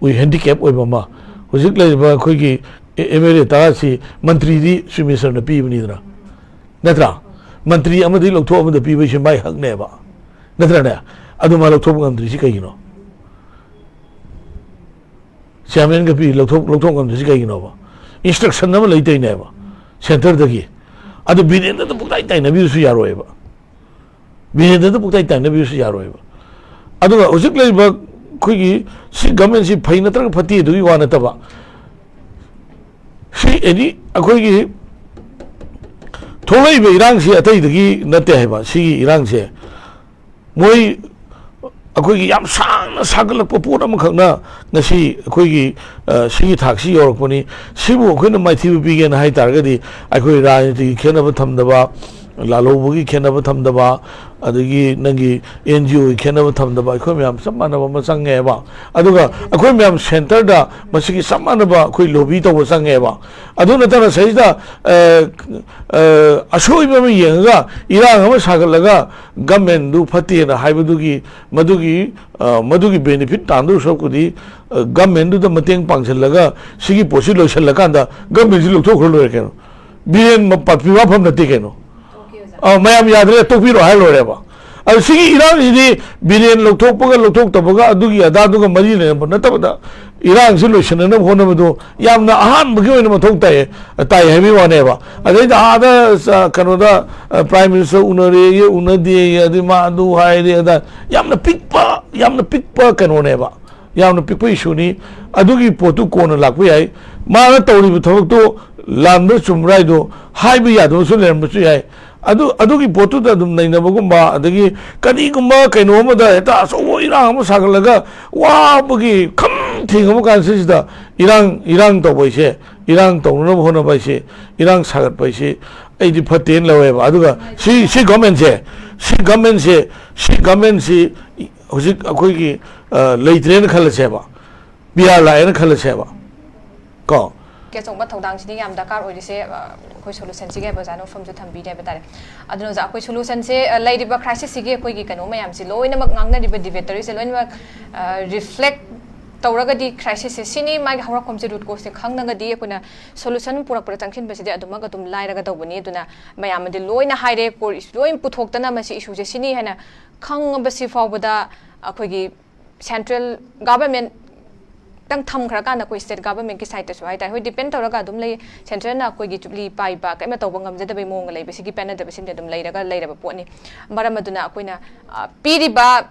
ꯎꯏ, handicap ꯑꯣꯏꯕ ꯑꯃ꯫ ꯍꯧꯖꯤꯛ ꯂꯩꯔꯤꯕ ꯑꯩꯈꯣꯏꯒꯤ MLA ꯇꯔꯥꯁꯤ ꯃꯟꯇ꯭ꯔꯤꯗꯤ Chief Minister ꯅ ꯄꯤꯕꯅꯤꯗꯅ, ꯅꯠꯇ꯭ꯔꯥ? ꯃꯟꯇ꯭ꯔꯤ ꯑꯃꯗꯒꯤ ꯂꯧꯊꯣꯛ ꯑꯃꯗ ꯄꯤꯕꯁꯤ ꯃꯥꯏ ꯍꯛꯅꯦꯕ, ꯅꯠꯇ꯭ꯔꯅꯦ? ꯑꯗꯨ ꯃꯥ ꯂꯧꯊꯣꯛꯄ ꯉꯝꯗ꯭ꯔꯤꯁꯤ ꯀꯩꯒꯤꯅꯣ? Chairman ꯒ ꯄꯤ ꯂꯧꯊꯣꯛ, ꯂꯧꯊꯣꯛ ꯉꯝꯗ꯭ꯔꯤꯁꯤ ꯀꯩꯒꯤꯅꯣꯕ? Instruction ꯑꯃ ꯂꯩꯇꯩꯅꯦꯕ centre ꯗꯒꯤ꯫ ꯑꯗꯨ ꯕꯤꯔꯦꯟꯗ꯭ꯔꯗ ꯄꯨꯡꯇꯥꯏ ꯇꯥꯏꯅꯕꯤꯔꯁꯨ ꯌꯥꯔꯣꯏꯕ꯫ ꯕꯤꯔꯦꯟꯗ꯭ꯔꯗ ꯄꯨꯡꯇꯥꯏ ꯇꯥꯏꯅꯕꯤꯔꯁꯨ ꯌꯥꯔꯣꯏꯕ꯫ ꯑꯗꯨꯒ ꯍꯧꯖꯤꯛ ꯂꯩꯔꯤꯕ ꯑꯩꯈꯣꯏꯒꯤ ꯁꯤ ꯒꯃꯦꯟꯁꯤ ꯐꯩ ꯅꯠꯇ꯭ꯔꯒ ꯐꯠꯇꯦ ꯑꯗꯨꯒꯤ ꯋꯥ ꯅꯠꯇꯕ, ꯁꯤ ꯑꯦꯅꯤ ꯑꯩꯈꯣꯏꯒꯤ ꯊꯣꯛꯂꯛꯏꯕ ꯏꯔꯥꯡꯁꯤ ꯑꯇꯩꯗꯒꯤ ꯅꯠꯇꯦ ꯍꯥꯏꯕ꯫ ꯁꯤꯒꯤ ꯏꯔꯥꯡꯁꯦ ꯃꯣꯏ ꯑꯩꯈꯣꯏꯒꯤ ꯌꯥꯝ ꯁꯥꯡꯅ ꯁꯥꯒꯠꯂꯛꯄ ꯄꯣꯠ ꯑꯃꯈꯛꯅ ꯉꯁꯤ ꯑꯩꯈꯣꯏꯒꯤ, ꯑ, ꯁꯤꯒꯤ ꯊꯥꯛꯁꯤ ꯌꯧꯔꯛꯄꯅꯤ꯫ ꯁꯤꯕꯨ ꯑꯩꯈꯣꯏꯅ ꯃꯥꯏꯊꯤꯕ ꯄꯤꯒꯦꯅ ꯍꯥꯏ ꯇꯥꯔꯒꯗꯤ, ꯑꯩꯈꯣꯏ ꯔꯥꯖꯅꯤꯇꯤꯒꯤ ꯈꯦꯠꯅꯕ ꯊꯝꯗꯕ, ꯂꯥꯜꯍꯧꯕꯒꯤ ꯈꯦꯠꯅꯕ ꯊꯝꯗꯕ, ꯑꯗꯒꯤ ꯅꯪꯒꯤ ꯑꯦꯟ ꯖꯤ ꯑꯣꯒꯤ ꯈꯦꯠꯅꯕ ꯊꯝꯗꯕ, ꯑꯩꯈꯣꯏ ꯃꯌꯥꯝ ꯆꯞ ꯃꯥꯟꯅꯕ ꯑꯃ ꯆꯪꯉꯦꯕ꯫ ꯑꯗꯨꯒ ꯑꯩꯈꯣꯏ ꯃꯌꯥꯝ ꯁꯦꯟꯇꯔꯗ ꯃꯁꯤꯒꯤ ꯆꯞ ꯃꯥꯟꯅꯕ ꯑꯩꯈꯣꯏ ꯂꯣꯕꯤ ꯇꯧꯕ ꯆꯪꯉꯦꯕ꯫ ꯑꯗꯨ ꯅꯠꯇꯅ ꯁꯤꯗꯩꯁꯤꯗ, ꯑ, ꯑ, ꯑꯁꯣꯏꯕ ꯑꯃ ꯌꯦꯡꯉꯒ ꯏꯔꯥꯡ ꯑꯃ ꯁꯥꯒꯠꯂꯒ ꯒꯃꯦꯟꯗꯨ ꯐꯠꯇꯦꯅ ꯍꯥꯏꯕꯗꯨꯒꯤ, ꯃꯗꯨꯒꯤ, ꯑ, ꯃꯗꯨꯒꯤ ꯕꯦꯅꯤꯐꯤꯠ ꯇꯥꯟꯗꯧ ꯁꯔꯨꯛꯄꯨꯗꯤ, ꯑ, ꯒꯃꯦꯟꯗꯨꯗ ꯃꯇꯦꯡ ꯄꯥꯡꯁꯤꯜꯂꯒ ꯁꯤꯒꯤ ꯄꯣꯠꯁꯤ ꯂꯣꯏꯁꯤꯜꯂꯀꯥꯟꯗ ꯒꯃꯦꯟꯁꯤ ꯂꯧꯊꯣꯛꯈ꯭ꯔ ꯂꯣꯏꯔꯦ ꯀꯩꯅꯣ꯫ ꯕꯤꯔꯦꯟ ꯃ-, ꯄ-, ꯄꯤꯕ ꯐꯝ ꯅꯠꯇꯦ ꯀꯩꯅꯣ꯫ ꯑ, ꯃꯌꯥꯝ ꯌꯥꯗ꯭ꯔꯦ, ꯇꯣꯛꯄꯤꯔꯣ ꯍꯥꯏꯔ ꯂꯣꯏꯔꯦꯕ꯫ ꯑꯗꯨ ꯁꯤꯒꯤ ꯏꯔꯥꯡꯁꯤꯗꯤ ꯕꯤꯔꯦꯟ ꯂꯧꯊꯣꯛꯄꯒ ꯂꯧꯊꯣꯛꯇꯕꯒ ꯑꯗꯨꯒꯤ ꯑꯗꯥꯗꯨꯒ ꯃꯔꯤ ꯂꯩꯅꯕ ꯅꯠꯇꯕꯗ, ꯏꯔꯥꯡꯁꯤ ꯂꯣꯏꯁꯤꯟꯅꯅꯕ ꯍꯣꯠꯅꯕꯗꯣ ꯌꯥꯝꯅ ꯑꯍꯥꯟꯕꯒꯤ ꯑꯣꯏꯅ ꯃꯊꯧ ꯇꯥꯏ, ꯇꯥꯏ ꯍꯥꯏꯕꯒꯤ ꯋꯥꯅꯦꯕ꯫ ꯑꯗꯩꯗ ꯑꯥꯗ, ꯑ, ꯀꯩꯅꯣꯗ, ꯑ, ꯄ꯭ꯔꯥꯏꯝ ꯃꯤꯅꯤꯁꯇꯔ ꯎꯅꯔꯦꯌꯦ, ꯎꯅꯗꯦꯌꯦ, ꯑꯗꯩ ꯃꯥ ꯑꯗꯨ ꯍꯥꯏꯔꯦ, ꯑꯗ ꯌꯥꯝꯅ ꯄꯤꯛꯄ, ꯌꯥꯝꯅ ꯄꯤꯛꯄ ꯀꯩꯅꯣꯅꯦꯕ, ꯌꯥꯝꯅ ꯄꯤꯛꯄ ꯏꯁꯨꯅꯤ꯫ ꯑꯗꯨꯒꯤ ꯄꯣꯠꯇꯨ ꯀꯣꯟꯅ ꯂꯥꯛꯄ ꯌꯥꯏ꯫ ꯃꯥꯅ ꯇꯧꯔꯤꯕ ꯊꯕꯛꯇꯨ ꯂꯥꯟꯕ꯭ꯔꯥ ꯆꯨꯝꯕ꯭ꯔꯥ ꯍꯥꯏꯗꯣ ꯍꯥꯏꯕ ꯌꯥꯗꯕꯁꯨ ꯂꯩꯔꯝꯕꯁꯨ ꯌꯥꯏ꯫ ꯑꯗꯨ, ꯑꯗꯨꯒꯤ ꯄꯣꯠꯇꯨꯗ ꯑꯗꯨꯝ ꯅꯩꯅꯕꯒꯨꯝꯕ, ꯑꯗꯒꯤ ꯀꯔꯤꯒꯨꯝꯕ ꯀꯩꯅꯣ ꯑꯃꯗ ꯍꯦꯛꯇ ꯑꯆꯧꯕ ꯏꯔꯥꯡ ꯑꯃ ꯁꯥꯒꯠꯂꯒ ꯋꯥꯕꯒꯤ ꯈꯝ ꯊꯦꯡꯉꯕ ꯀꯥꯟꯁꯤꯗ ꯏꯔꯥꯡ, ꯏꯔꯥꯡ ꯇꯧꯕ ꯍꯥꯏꯁꯦ, ꯏꯔꯥꯡ ꯇꯧꯅꯅꯕ ꯍꯣꯠꯅꯕ ꯍꯥꯏꯁꯦ, ꯏꯔꯥꯡ ꯁꯥꯒꯠꯄ ꯍꯥꯏꯁꯦ ꯑꯩꯗꯤ ꯐꯠꯇꯦꯅ ꯂꯧꯋꯦꯕ꯫ ꯑꯗꯨꯒ ꯁꯤ, ꯁꯤ ꯒꯚꯔꯟꯃꯦꯟꯁꯦ, ꯁꯤ ꯒꯚꯔꯟꯃꯦꯟꯁꯦ, ꯁꯤ ꯒꯚꯔꯟꯃꯦꯟꯁꯤ ꯍꯧꯖꯤꯛ ꯑꯩꯈꯣꯏꯒꯤ, ꯑ, ꯂꯩꯇ꯭ꯔꯦꯅ ꯈꯜꯂꯁꯦꯕ, ꯕꯤꯍꯥꯔ ꯂꯥꯛꯑꯦꯅ ꯈꯜꯂꯁꯦꯕ, ꯀꯣ꯫ ꯑꯆꯧꯕ ꯊꯧꯗꯥꯡꯁꯤꯗꯤ ꯌꯥꯝ ꯗꯔꯀꯥꯔ ꯑꯣꯏꯔꯤꯁꯦ, ꯑ, ꯑꯩꯈꯣꯏ ꯁꯣꯂꯨꯁꯟꯁꯤꯒꯤ ꯑꯣꯖꯥꯅ ꯋꯥꯐꯝꯁꯨ ꯊꯝꯕꯤꯔꯦ ꯍꯥꯏꯕ ꯇꯥꯔꯦ꯫ ꯑꯗꯨꯅ ꯑꯣꯖꯥ, ꯑꯩꯈꯣꯏ ꯁꯣꯂꯨꯁꯟꯁꯦ, ꯑ, ꯂꯩꯔꯤꯕ ꯀ꯭ꯔꯥꯏꯁꯤꯁꯁꯤꯒꯤ ꯑꯩꯈꯣꯏꯒꯤ ꯀꯩꯅꯣ ꯃꯌꯥꯝꯁꯤ ꯂꯣꯏꯅꯃꯛ, ꯉꯥꯡꯅꯔꯤꯕ ꯗꯤꯕꯦꯠꯇꯔꯤꯁꯦ ꯂꯣꯏꯅꯃꯛ, ꯑ, ꯔꯤꯐ꯭ꯂꯦꯛ ꯇꯧꯔꯒꯗꯤ, ꯀ꯭ꯔꯥꯏꯁꯤꯁꯁꯦ ꯁꯤꯅꯤ, ꯃꯥꯒꯤ ꯍꯧꯔꯛꯐꯝꯁꯦ, ꯔꯨꯠ ꯀꯣꯁꯁꯦ ꯈꯪꯉꯒꯗꯤ ꯑꯩꯈꯣꯏꯅ ꯁꯣꯂꯨꯁꯟ ꯄꯨꯔꯛꯄꯗ ꯆꯪꯁꯤꯟꯕꯁꯤꯗꯤ ꯑꯗꯨꯃꯛ ꯑꯗꯨꯝ ꯂꯥꯏꯔꯒ ꯇꯧꯕꯅꯤ꯫ ꯑꯗꯨꯅ ꯃꯌꯥꯝ ꯑꯗꯤ ꯂꯣꯏꯅ ꯍꯥꯏꯔꯦ, ꯀꯣꯔ ꯏꯁꯨ ꯂꯣꯏ ꯄꯨꯊꯣꯛꯇꯅ ꯃꯁꯤ ꯏꯁꯨꯁꯦ ꯁꯤꯅꯤ ꯍꯥꯏꯅ ꯈꯪꯉꯕꯁꯤ ꯐꯥꯎꯕꯗ ꯑꯩꯈꯣꯏꯒꯤ ꯁꯦꯟꯇ꯭ꯔꯦꯜ ꯒꯚꯔꯟꯃꯦꯟꯠꯇꯪ ꯊꯝꯈ꯭ꯔꯀꯥꯟꯗ ꯑꯩꯈꯣꯏ ꯁ꯭ꯇꯦꯠ ꯒꯚꯔꯟꯃꯦꯟꯠꯀꯤ ꯁꯥꯏꯠꯇꯁꯨ ꯍꯥꯏ ꯇꯥꯔꯦ, ꯍꯣꯏ, ꯗꯤꯄꯦꯟ ꯇꯧꯔꯒ ꯑꯗꯨꯝ ꯂꯩ꯫ ꯁꯦꯟꯇ꯭ꯔꯦꯜꯅ ꯑꯩꯈꯣꯏꯒꯤ ꯖꯨꯕ꯭ꯂꯤ ꯄꯥꯏꯕ, ꯀꯔꯤꯝꯇ ꯇꯧꯕ ꯉꯝꯖꯗꯕꯒꯤ ꯃꯑꯣꯡꯗ ꯂꯩꯕꯁꯤꯒꯤ ꯄꯦꯟꯅꯗꯕꯁꯤꯃꯗꯤ ꯑꯗꯨꯝ ꯂꯩꯔꯒ ꯂꯩꯔꯕ ꯄꯣꯠꯅꯤ꯫ ꯃꯔꯝ ꯑꯗꯨꯅ ꯑꯩꯈꯣꯏꯅ, ꯑ, ꯄꯤꯔꯤꯕ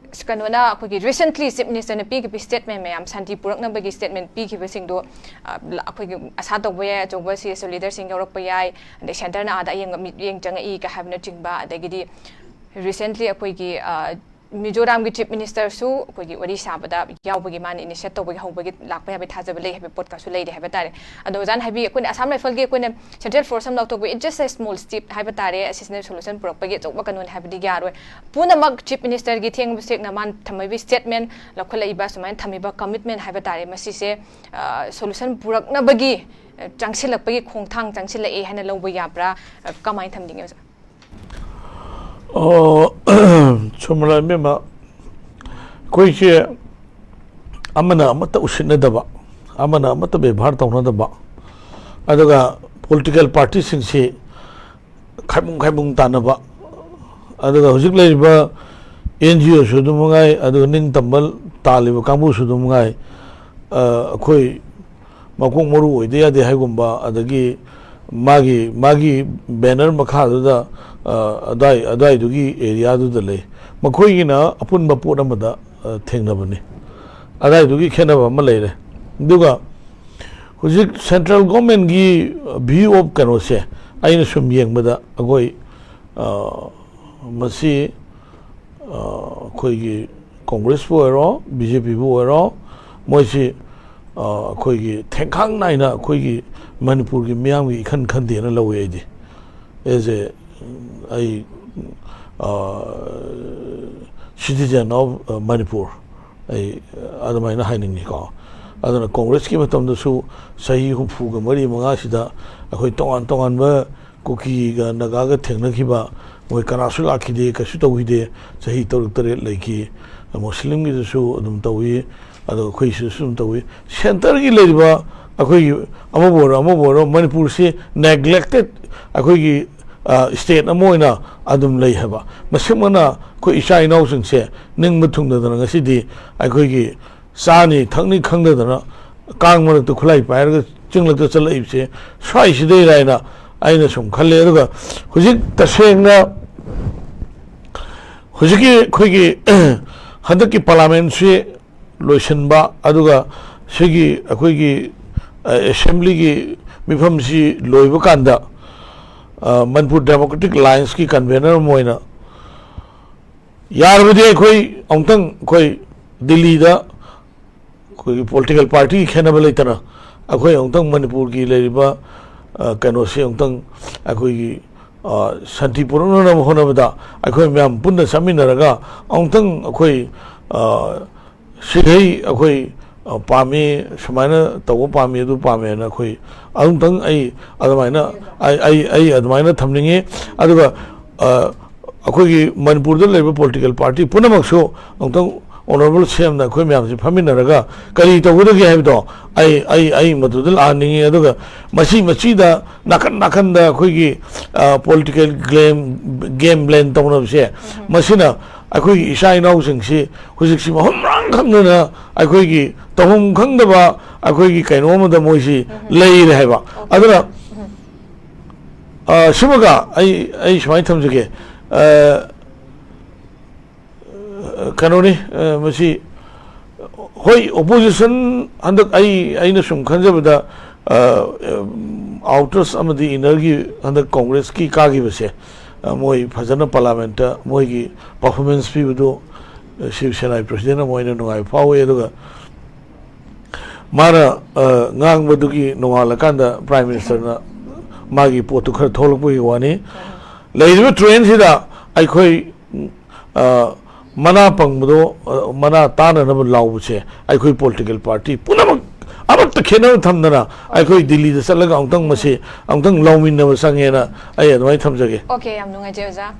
ꯀꯩꯅꯣꯅ, ꯑꯩꯈꯣꯏꯒꯤ recently Chief Minister ꯅ ꯄꯤꯈꯤꯕ statement ꯃꯌꯥꯝ, ꯁꯥꯟꯇꯤ ꯄꯨꯔꯛꯅꯕꯒꯤ statement ꯄꯤꯈꯤꯕꯁꯤꯡꯗꯣ, ꯑ, ꯑꯩꯈꯣꯏꯒꯤ ꯑꯁꯥ ꯇꯧꯕ ꯌꯥꯏ, ꯑꯆꯧꯕ C S O leader ꯁꯤꯡ ꯌꯥꯎꯔꯛꯄ ꯌꯥꯏ, ꯑꯗꯩ centre ꯅ ꯑꯥꯗ ꯑꯌꯦꯡꯕ ꯃꯤꯠꯌꯦꯡ ꯆꯪꯉꯛꯏ ꯀ ꯍꯥꯏꯕꯅꯆꯤꯡꯕ, ꯑꯗꯒꯤꯗꯤ recently ꯑꯩꯈꯣꯏꯒꯤ, ꯑ, ꯃꯤꯖꯣꯔꯥꯝꯒꯤ Chief Minister ꯁꯨ ꯑꯩꯈꯣꯏꯒꯤ ꯋꯥꯔꯤ ꯁꯥꯕꯗ ꯌꯥꯎꯕꯒꯤ, ꯃꯥꯅ initiate ꯇꯧꯕꯒꯤ ꯍꯧꯕꯒꯤ ꯂꯥꯛꯄ ꯌꯥꯕꯒꯤ ꯊꯥꯖꯕ ꯂꯩ ꯍꯥꯏꯕ ꯄꯣꯠꯀꯁꯨ ꯂꯩꯔꯦ ꯍꯥꯏꯕ ꯇꯥꯔꯦ꯫ ꯑꯗꯣ ꯑꯣꯖꯥꯅ ꯍꯥꯏꯕꯤ, ꯑꯩꯈꯣꯏꯅ Assam Rifle ꯒꯤ ꯑꯩꯈꯣꯏꯅ central force ꯑꯃ ꯂꯧꯊꯣꯛꯄ, it's just a small step ꯍꯥꯏꯕ ꯇꯥꯔꯦ, ꯑꯁꯤꯁꯤꯅ solution ꯄꯨꯔꯛꯄꯒꯤ ꯑꯆꯧꯕ ꯀꯩꯅꯣꯅꯤ ꯍꯥꯏꯕꯗꯤ ꯌꯥꯔꯣꯏ꯫ ꯄꯨꯝꯅꯃꯛ Chief Minister ꯒꯤ ꯊꯦꯡꯕ ꯁꯦꯛꯅ ꯃꯥꯅ ꯊꯝꯃꯛꯏꯕ statement, ꯂꯧꯈꯠꯂꯛꯏꯕ ꯁꯨꯃꯥꯏꯅ ꯊꯝꯃꯤꯕ commitment ꯍꯥꯏꯕ ꯇꯥꯔꯦ, ꯃꯁꯤꯁꯦ, ꯑ, solution ꯄꯨꯔꯛꯅꯕꯒꯤ, ꯑ, ꯆꯪꯁꯤꯜꯂꯛꯄꯒꯤ ꯈꯣꯡꯊꯥꯡ ꯆꯪꯁꯤꯜꯂꯛꯑꯦ ꯍꯥꯏꯅ ꯂꯧꯕ ꯌꯥꯕ꯭ꯔꯥ? ꯑ, ꯀꯃꯥꯏꯅ ꯊꯝꯅꯤꯡꯉꯤ ꯑꯣꯖꯥ? ꯑꯣ, ꯁꯣꯃꯣꯂꯥ ꯏꯕꯦꯝꯃ, ꯑꯩꯈꯣꯏꯁꯦ ꯑꯃꯅ ꯑꯃꯠꯇ ꯎꯁꯤꯠꯅꯗꯕ, ꯑꯃꯅ ꯑꯃꯠꯇ ꯕꯦꯕꯥꯔ ꯇꯧꯅꯗꯕ, ꯑꯗꯨꯒ political party ꯁꯤꯡꯁꯤ ꯈꯥꯏꯕꯨꯡ ꯈꯥꯏꯕꯨꯡ ꯇꯥꯟꯅꯕ, ꯑꯗꯨꯒ ꯍꯧꯖꯤꯛ ꯂꯩꯔꯤꯕ N G O ꯁꯨ ꯑꯗꯨꯝ ꯃꯉꯥꯏ, ꯑꯗꯨꯒ ꯅꯤꯡꯇꯝꯕ ꯇꯥꯜꯂꯤꯕ ꯀꯥꯡꯕꯨꯁꯨ ꯑꯗꯨꯝ ꯃꯉꯥꯏ, ꯑ, ꯑꯩꯈꯣꯏ ꯃꯀꯣꯛ ꯃꯔꯨ ꯑꯣꯏꯗ ꯌꯥꯗꯦ ꯍꯥꯏꯒꯨꯝꯕ, ꯑꯗꯒꯤ ꯃꯥꯒꯤ, ꯃꯥꯒꯤ banner ꯃꯈꯥꯗꯨꯗ, ꯑ, ꯑꯗꯥꯏ-, ꯑꯗꯥꯏꯗꯨꯒꯤ area ꯗꯨꯗ ꯂꯩ꯫ ꯃꯈꯣꯏꯒꯤꯅ ꯑꯄꯨꯟꯕ ꯄꯣꯠ ꯑꯃꯗ, ꯑ, ꯊꯦꯡꯅꯕꯅꯤ꯫ ꯑꯗꯥꯏꯗꯨꯒꯤ ꯈꯦꯠꯅꯕ ꯑꯃ ꯂꯩꯔꯦ꯫ ꯑꯗꯨꯒ ꯍꯧꯖꯤꯛ central government ꯀꯤ view of ꯀꯩꯅꯣꯁꯦ ꯑꯩꯅ ꯁꯨꯝ ꯌꯦꯡꯕꯗ, ꯑꯩꯈꯣꯏ, ꯑ, ꯃꯁꯤ, ꯑ, ꯑꯩꯈꯣꯏꯒꯤ Congress ꯄꯨ ꯑꯣꯏꯔꯣ, B J P ꯕꯨ ꯑꯣꯏꯔꯣ, ꯃꯣꯏꯁꯤ, ꯑ, ꯑꯩꯈꯣꯏꯒꯤ ꯊꯦꯡꯈꯥꯡ ꯅꯥꯏꯅ ꯑꯩꯈꯣꯏꯒꯤ ꯃꯅꯤꯄꯨꯔꯒꯤ ꯃꯤꯌꯥꯝꯒꯤ ꯏꯈꯟ ꯈꯟꯗꯦꯅ ꯂꯧꯋꯤ ꯑꯩꯗꯤ, as a, ꯑꯩ, ꯑ, citizen of, ꯑ, Manipur, ꯑꯩ ꯑꯗꯨꯃꯥꯏꯅ ꯍꯥꯏꯅꯤꯡꯉꯤꯀꯣ꯫ ꯑꯗꯨꯅ Congress ꯀꯤ ꯃꯇꯝꯗꯁꯨ ꯆꯍꯤ ꯍꯨꯝꯐꯨꯒ ꯃꯔꯤ ꯃꯉꯥꯁꯤꯗ ꯑꯩꯈꯣꯏ ꯇꯣꯉꯥꯟ ꯇꯣꯉꯥꯟꯕ ꯀꯨꯀꯤꯒ ꯅꯥꯒꯥꯒ ꯊꯦꯡꯅꯈꯤꯕ, ꯃꯣꯏ ꯀꯅꯥꯁꯨ ꯂꯥꯛꯈꯤꯗꯦ, ꯀꯩꯁꯨ ꯇꯧꯈꯤꯗꯦ꯫ ꯆꯍꯤ ꯇꯔꯨꯛ ꯇꯔꯦꯠ ꯂꯩꯈꯤ꯫ ꯃꯨꯁꯂꯤꯝꯒꯤꯗꯁꯨ ꯑꯗꯨꯝ ꯇꯧꯏ, ꯑꯗꯣ ꯑꯩꯈꯣꯏ ꯁꯤꯗꯁꯨ ꯑꯗꯨꯝ ꯇꯧꯏ꯫ Centre ꯒꯤ ꯂꯩꯔꯤꯕ ꯑꯩꯈꯣꯏꯒꯤ ꯑꯃꯕꯨ ꯑꯣꯏꯔꯣ, ꯑꯃꯕꯨ ꯑꯣꯏꯔꯣ, ꯃꯅꯤꯄꯨꯔꯁꯤ neglected, ꯑꯩꯈꯣꯏꯒꯤ, ꯑ, state ꯑꯃ ꯑꯣꯏꯅ ꯑꯗꯨꯝ ꯂꯩ ꯍꯥꯏꯕ꯫ ꯃꯁꯤꯃꯛꯅ ꯑꯩꯈꯣꯏ ꯏꯆꯥ ꯏꯅꯥꯎꯁꯤꯡꯁꯦ ꯅꯤꯡꯕ ꯊꯨꯡꯗꯗꯅ ꯉꯁꯤꯗꯤ ꯑꯩꯈꯣꯏꯒꯤ ꯆꯥꯅꯤ ꯊꯛꯅꯤ ꯈꯪꯗꯗꯅ ꯀꯥꯡ ꯃꯔꯛꯇ ꯈꯨꯠꯂꯥꯏ ꯄꯥꯏꯔꯒ ꯆꯤꯡꯂꯛꯇ ꯆꯠꯂꯛꯏꯕꯁꯦ ꯁ꯭ꯋꯥꯏꯁꯤꯗꯩꯔ ꯍꯥꯏꯅ ꯑꯩꯅ ꯁꯨꯝ ꯈꯜꯂꯦ꯫ ꯑꯗꯨꯒ ꯍꯧꯖꯤꯛ ꯇꯁꯦꯡꯅ ꯍꯧꯖꯤꯛꯀꯤ ꯑꯩꯈꯣꯏꯒꯤ ꯍꯟꯗꯛꯀꯤ ꯄꯥꯔꯂꯥꯃꯦꯟꯁꯤ ꯂꯣꯏꯁꯤꯟꯕ, ꯑꯗꯨꯒ ꯁꯤꯒꯤ ꯑꯩꯈꯣꯏꯒꯤ, ꯑ, ꯑꯦꯁꯦꯝꯕ꯭ꯂꯤꯒꯤ ꯃꯤꯐꯝꯁꯤ ꯂꯣꯏꯕ ꯀꯥꯟꯗ, ꯑ, ꯃꯅꯤꯄꯨꯔ ꯗꯦꯃꯣꯀ꯭ꯔꯦꯇꯤꯛ ꯑꯦꯂꯥꯏꯟꯁꯀꯤ ꯀꯟꯚꯦꯅꯔ ꯑꯃ ꯑꯣꯏꯅ ꯌꯥꯔꯕꯗꯤ ꯑꯩꯈꯣꯏ ꯑꯃꯨꯛꯇꯪ ꯑꯩꯈꯣꯏ ꯗꯤꯜꯂꯤꯗ ꯑꯩꯈꯣꯏꯒꯤ ꯄꯣꯂꯤꯇꯤꯀꯦꯜ ꯄꯥꯔꯇꯤꯒꯤ ꯈꯦꯠꯅꯕ ꯂꯩꯇꯅ ꯑꯩꯈꯣꯏ ꯑꯃꯨꯛꯇꯪ ꯃꯅꯤꯄꯨꯔꯒꯤ ꯂꯩꯔꯤꯕ, ꯑ, ꯀꯩꯅꯣꯁꯤ ꯑꯃꯨꯛꯇꯪ ꯑꯩꯈꯣꯏꯒꯤ, ꯑ, ꯁꯥꯟꯇꯤ ꯄꯨꯔꯛꯅꯅꯕ ꯍꯣꯠꯅꯕꯗ ꯑꯩꯈꯣꯏ ꯃꯌꯥꯝ ꯄꯨꯟꯅ ꯆꯠꯃꯤꯟꯅꯔꯒ ꯑꯃꯨꯛꯇꯪ ꯑꯩꯈꯣꯏ, ꯑ, ꯁꯤꯈꯩ ꯑꯩꯈꯣꯏ, ꯑ, ꯄꯥꯝꯃꯤ, ꯁꯨꯃꯥꯏꯅ ꯇꯧꯕ ꯄꯥꯝꯃꯤ, ꯑꯗꯨ ꯄꯥꯝꯃꯦꯅ ꯑꯩꯈꯣꯏ ꯑꯗꯨꯝꯇꯪ ꯑꯩ ꯑꯗꯨꯃꯥꯏꯅ, ꯑꯩ, ꯑꯩ, ꯑꯩ ꯑꯗꯨꯃꯥꯏꯅ ꯊꯝꯅꯤꯡꯉꯤ꯫ ꯑꯗꯨꯒ, ꯑ, ꯑꯩꯈꯣꯏꯒꯤ ꯃꯅꯤꯄꯨꯔꯗ ꯂꯩꯔꯤꯕ ꯄꯣꯂꯤꯇꯤꯀꯦꯜ ꯄꯥꯔꯇꯤ ꯄꯨꯝꯅꯃꯛꯁꯨ ꯑꯃꯨꯛꯇꯪ ꯑꯣꯅꯔꯦꯕꯜ ꯁꯤ ꯑꯦꯝꯅ ꯑꯩꯈꯣꯏ ꯃꯌꯥꯝꯁꯤ ꯐꯝꯃꯤꯟꯅꯔꯒ ꯀꯔꯤ ꯇꯧꯒꯗꯒꯦ ꯍꯥꯏꯕꯗꯣ ꯑꯩ, ꯑꯩ, ꯑꯩ ꯃꯗꯨꯗ ꯂꯥꯛꯍꯟꯅꯤꯡꯉꯤ꯫ ꯑꯗꯨꯒ ꯃꯁꯤ, ꯃꯁꯤꯗ ꯅꯥꯀꯟ ꯅꯥꯀꯟꯗ ꯑꯩꯈꯣꯏꯒꯤ, ꯑ, ꯄꯣꯂꯤꯇꯤꯀꯦꯜ ꯒꯦꯝ, ꯒꯦꯝ ꯄ꯭ꯂꯦꯟ ꯇꯧꯅꯕꯁꯦ, ꯃꯁꯤꯅ ꯑꯩꯈꯣꯏꯒꯤ ꯏꯆꯥ ꯏꯅꯥꯎꯁꯤꯡꯁꯤ ꯍꯧꯖꯤꯛꯁꯤ ꯃꯐꯝ ꯃꯔꯥꯡ ꯈꯪꯗꯅ ꯑꯩꯈꯣꯏꯒꯤ ꯇꯧꯐꯝ ꯈꯪꯗꯕ ꯑꯩꯈꯣꯏꯒꯤ ꯀꯩꯅꯣ ꯑꯃꯗ ꯃꯣꯏꯁꯤ ꯂꯩꯔꯦ ꯍꯥꯏꯕ꯫ ꯑꯗꯨꯅ, ꯑ, ꯁꯤꯃꯒ ꯑꯩ, ꯑꯩ ꯁꯨꯃꯥꯏꯅ ꯊꯝꯖꯒꯦ꯫ ꯑ, ꯀꯩꯅꯣꯅꯤ, ꯑ, ꯃꯁꯤ, ꯍꯣꯏ, ꯑꯣꯄꯣꯖꯤꯁꯟ ꯍꯟꯗꯛ ꯑꯩ, ꯑꯩꯅ ꯁꯨꯝ ꯈꯟꯖꯕꯗ, ꯑ, ꯑꯥꯎꯇꯔꯁ ꯑꯃꯗꯤ ꯏꯟꯅꯔꯒꯤ ꯍꯟꯗꯛ ꯀꯣꯡꯒ꯭ꯔꯦꯁꯀꯤ ꯀꯥꯈꯤꯕꯁꯦ, ꯑ, ꯃꯣꯏ ꯐꯖꯅ ꯄꯥꯔꯂꯥꯃꯦꯟꯠꯇ ꯃꯣꯏꯒꯤ ꯄꯔꯐꯣꯔꯃꯦꯟꯁ ꯄꯤꯕꯗꯨ, ꯑ, ꯁꯤꯕ ꯁꯦꯅꯥꯒꯤ ꯄ꯭ꯔꯁꯤꯗꯦꯟ ꯑꯃ ꯑꯣꯏꯅ ꯅꯨꯡꯉꯥꯏꯕ ꯐꯥꯎꯋꯤ꯫ ꯑꯗꯨꯒ ꯃꯥꯅ, ꯑ, ꯉꯥꯡꯕꯗꯨꯒꯤ ꯅꯣꯡꯉꯥꯜꯂꯀꯥꯟꯗ ꯄ꯭ꯔꯥꯏꯝ ꯃꯤꯅꯤꯁꯇꯔꯅ ꯃꯥꯒꯤ ꯄꯣꯠꯇꯨ ꯈꯔ ꯊꯣꯛꯂꯛꯄꯒꯤ ꯋꯥꯅꯤ꯫ ꯂꯩꯔꯤꯕ ꯇ꯭ꯔꯦꯟꯁꯤꯗ ꯑꯩꯈꯣꯏ, ꯑ, ꯃꯅꯥ ꯄꯪꯕꯗꯣ, ꯑ, ꯃꯅꯥ ꯇꯥꯅꯅꯕ ꯂꯥꯎꯕꯁꯦ ꯑꯩꯈꯣꯏ ꯄꯣꯂꯤꯇꯤꯀꯦꯜ ꯄꯥꯔꯇꯤ ꯄꯨꯝꯅꯃꯛ ꯑꯃꯠꯇ ꯈꯦꯠꯅꯕ ꯊꯝꯗꯅ ꯑꯩꯈꯣꯏ ꯗꯤꯜꯂꯤꯗ ꯆꯠꯂꯒ ꯑꯃꯨꯛꯇꯪ ꯃꯁꯤ ꯑꯃꯨꯛꯇꯪ ꯂꯥꯎꯃꯤꯟꯅꯕ ꯆꯪꯉꯦꯅ ꯑꯩ ꯑꯗꯨꯃꯥꯏꯅ ꯊꯝꯖꯒꯦ꯫ ꯑꯣꯀꯦ, ꯌꯥꯝ ꯅꯨꯡꯉꯥꯏꯖꯩ ꯑꯣꯖꯥ꯫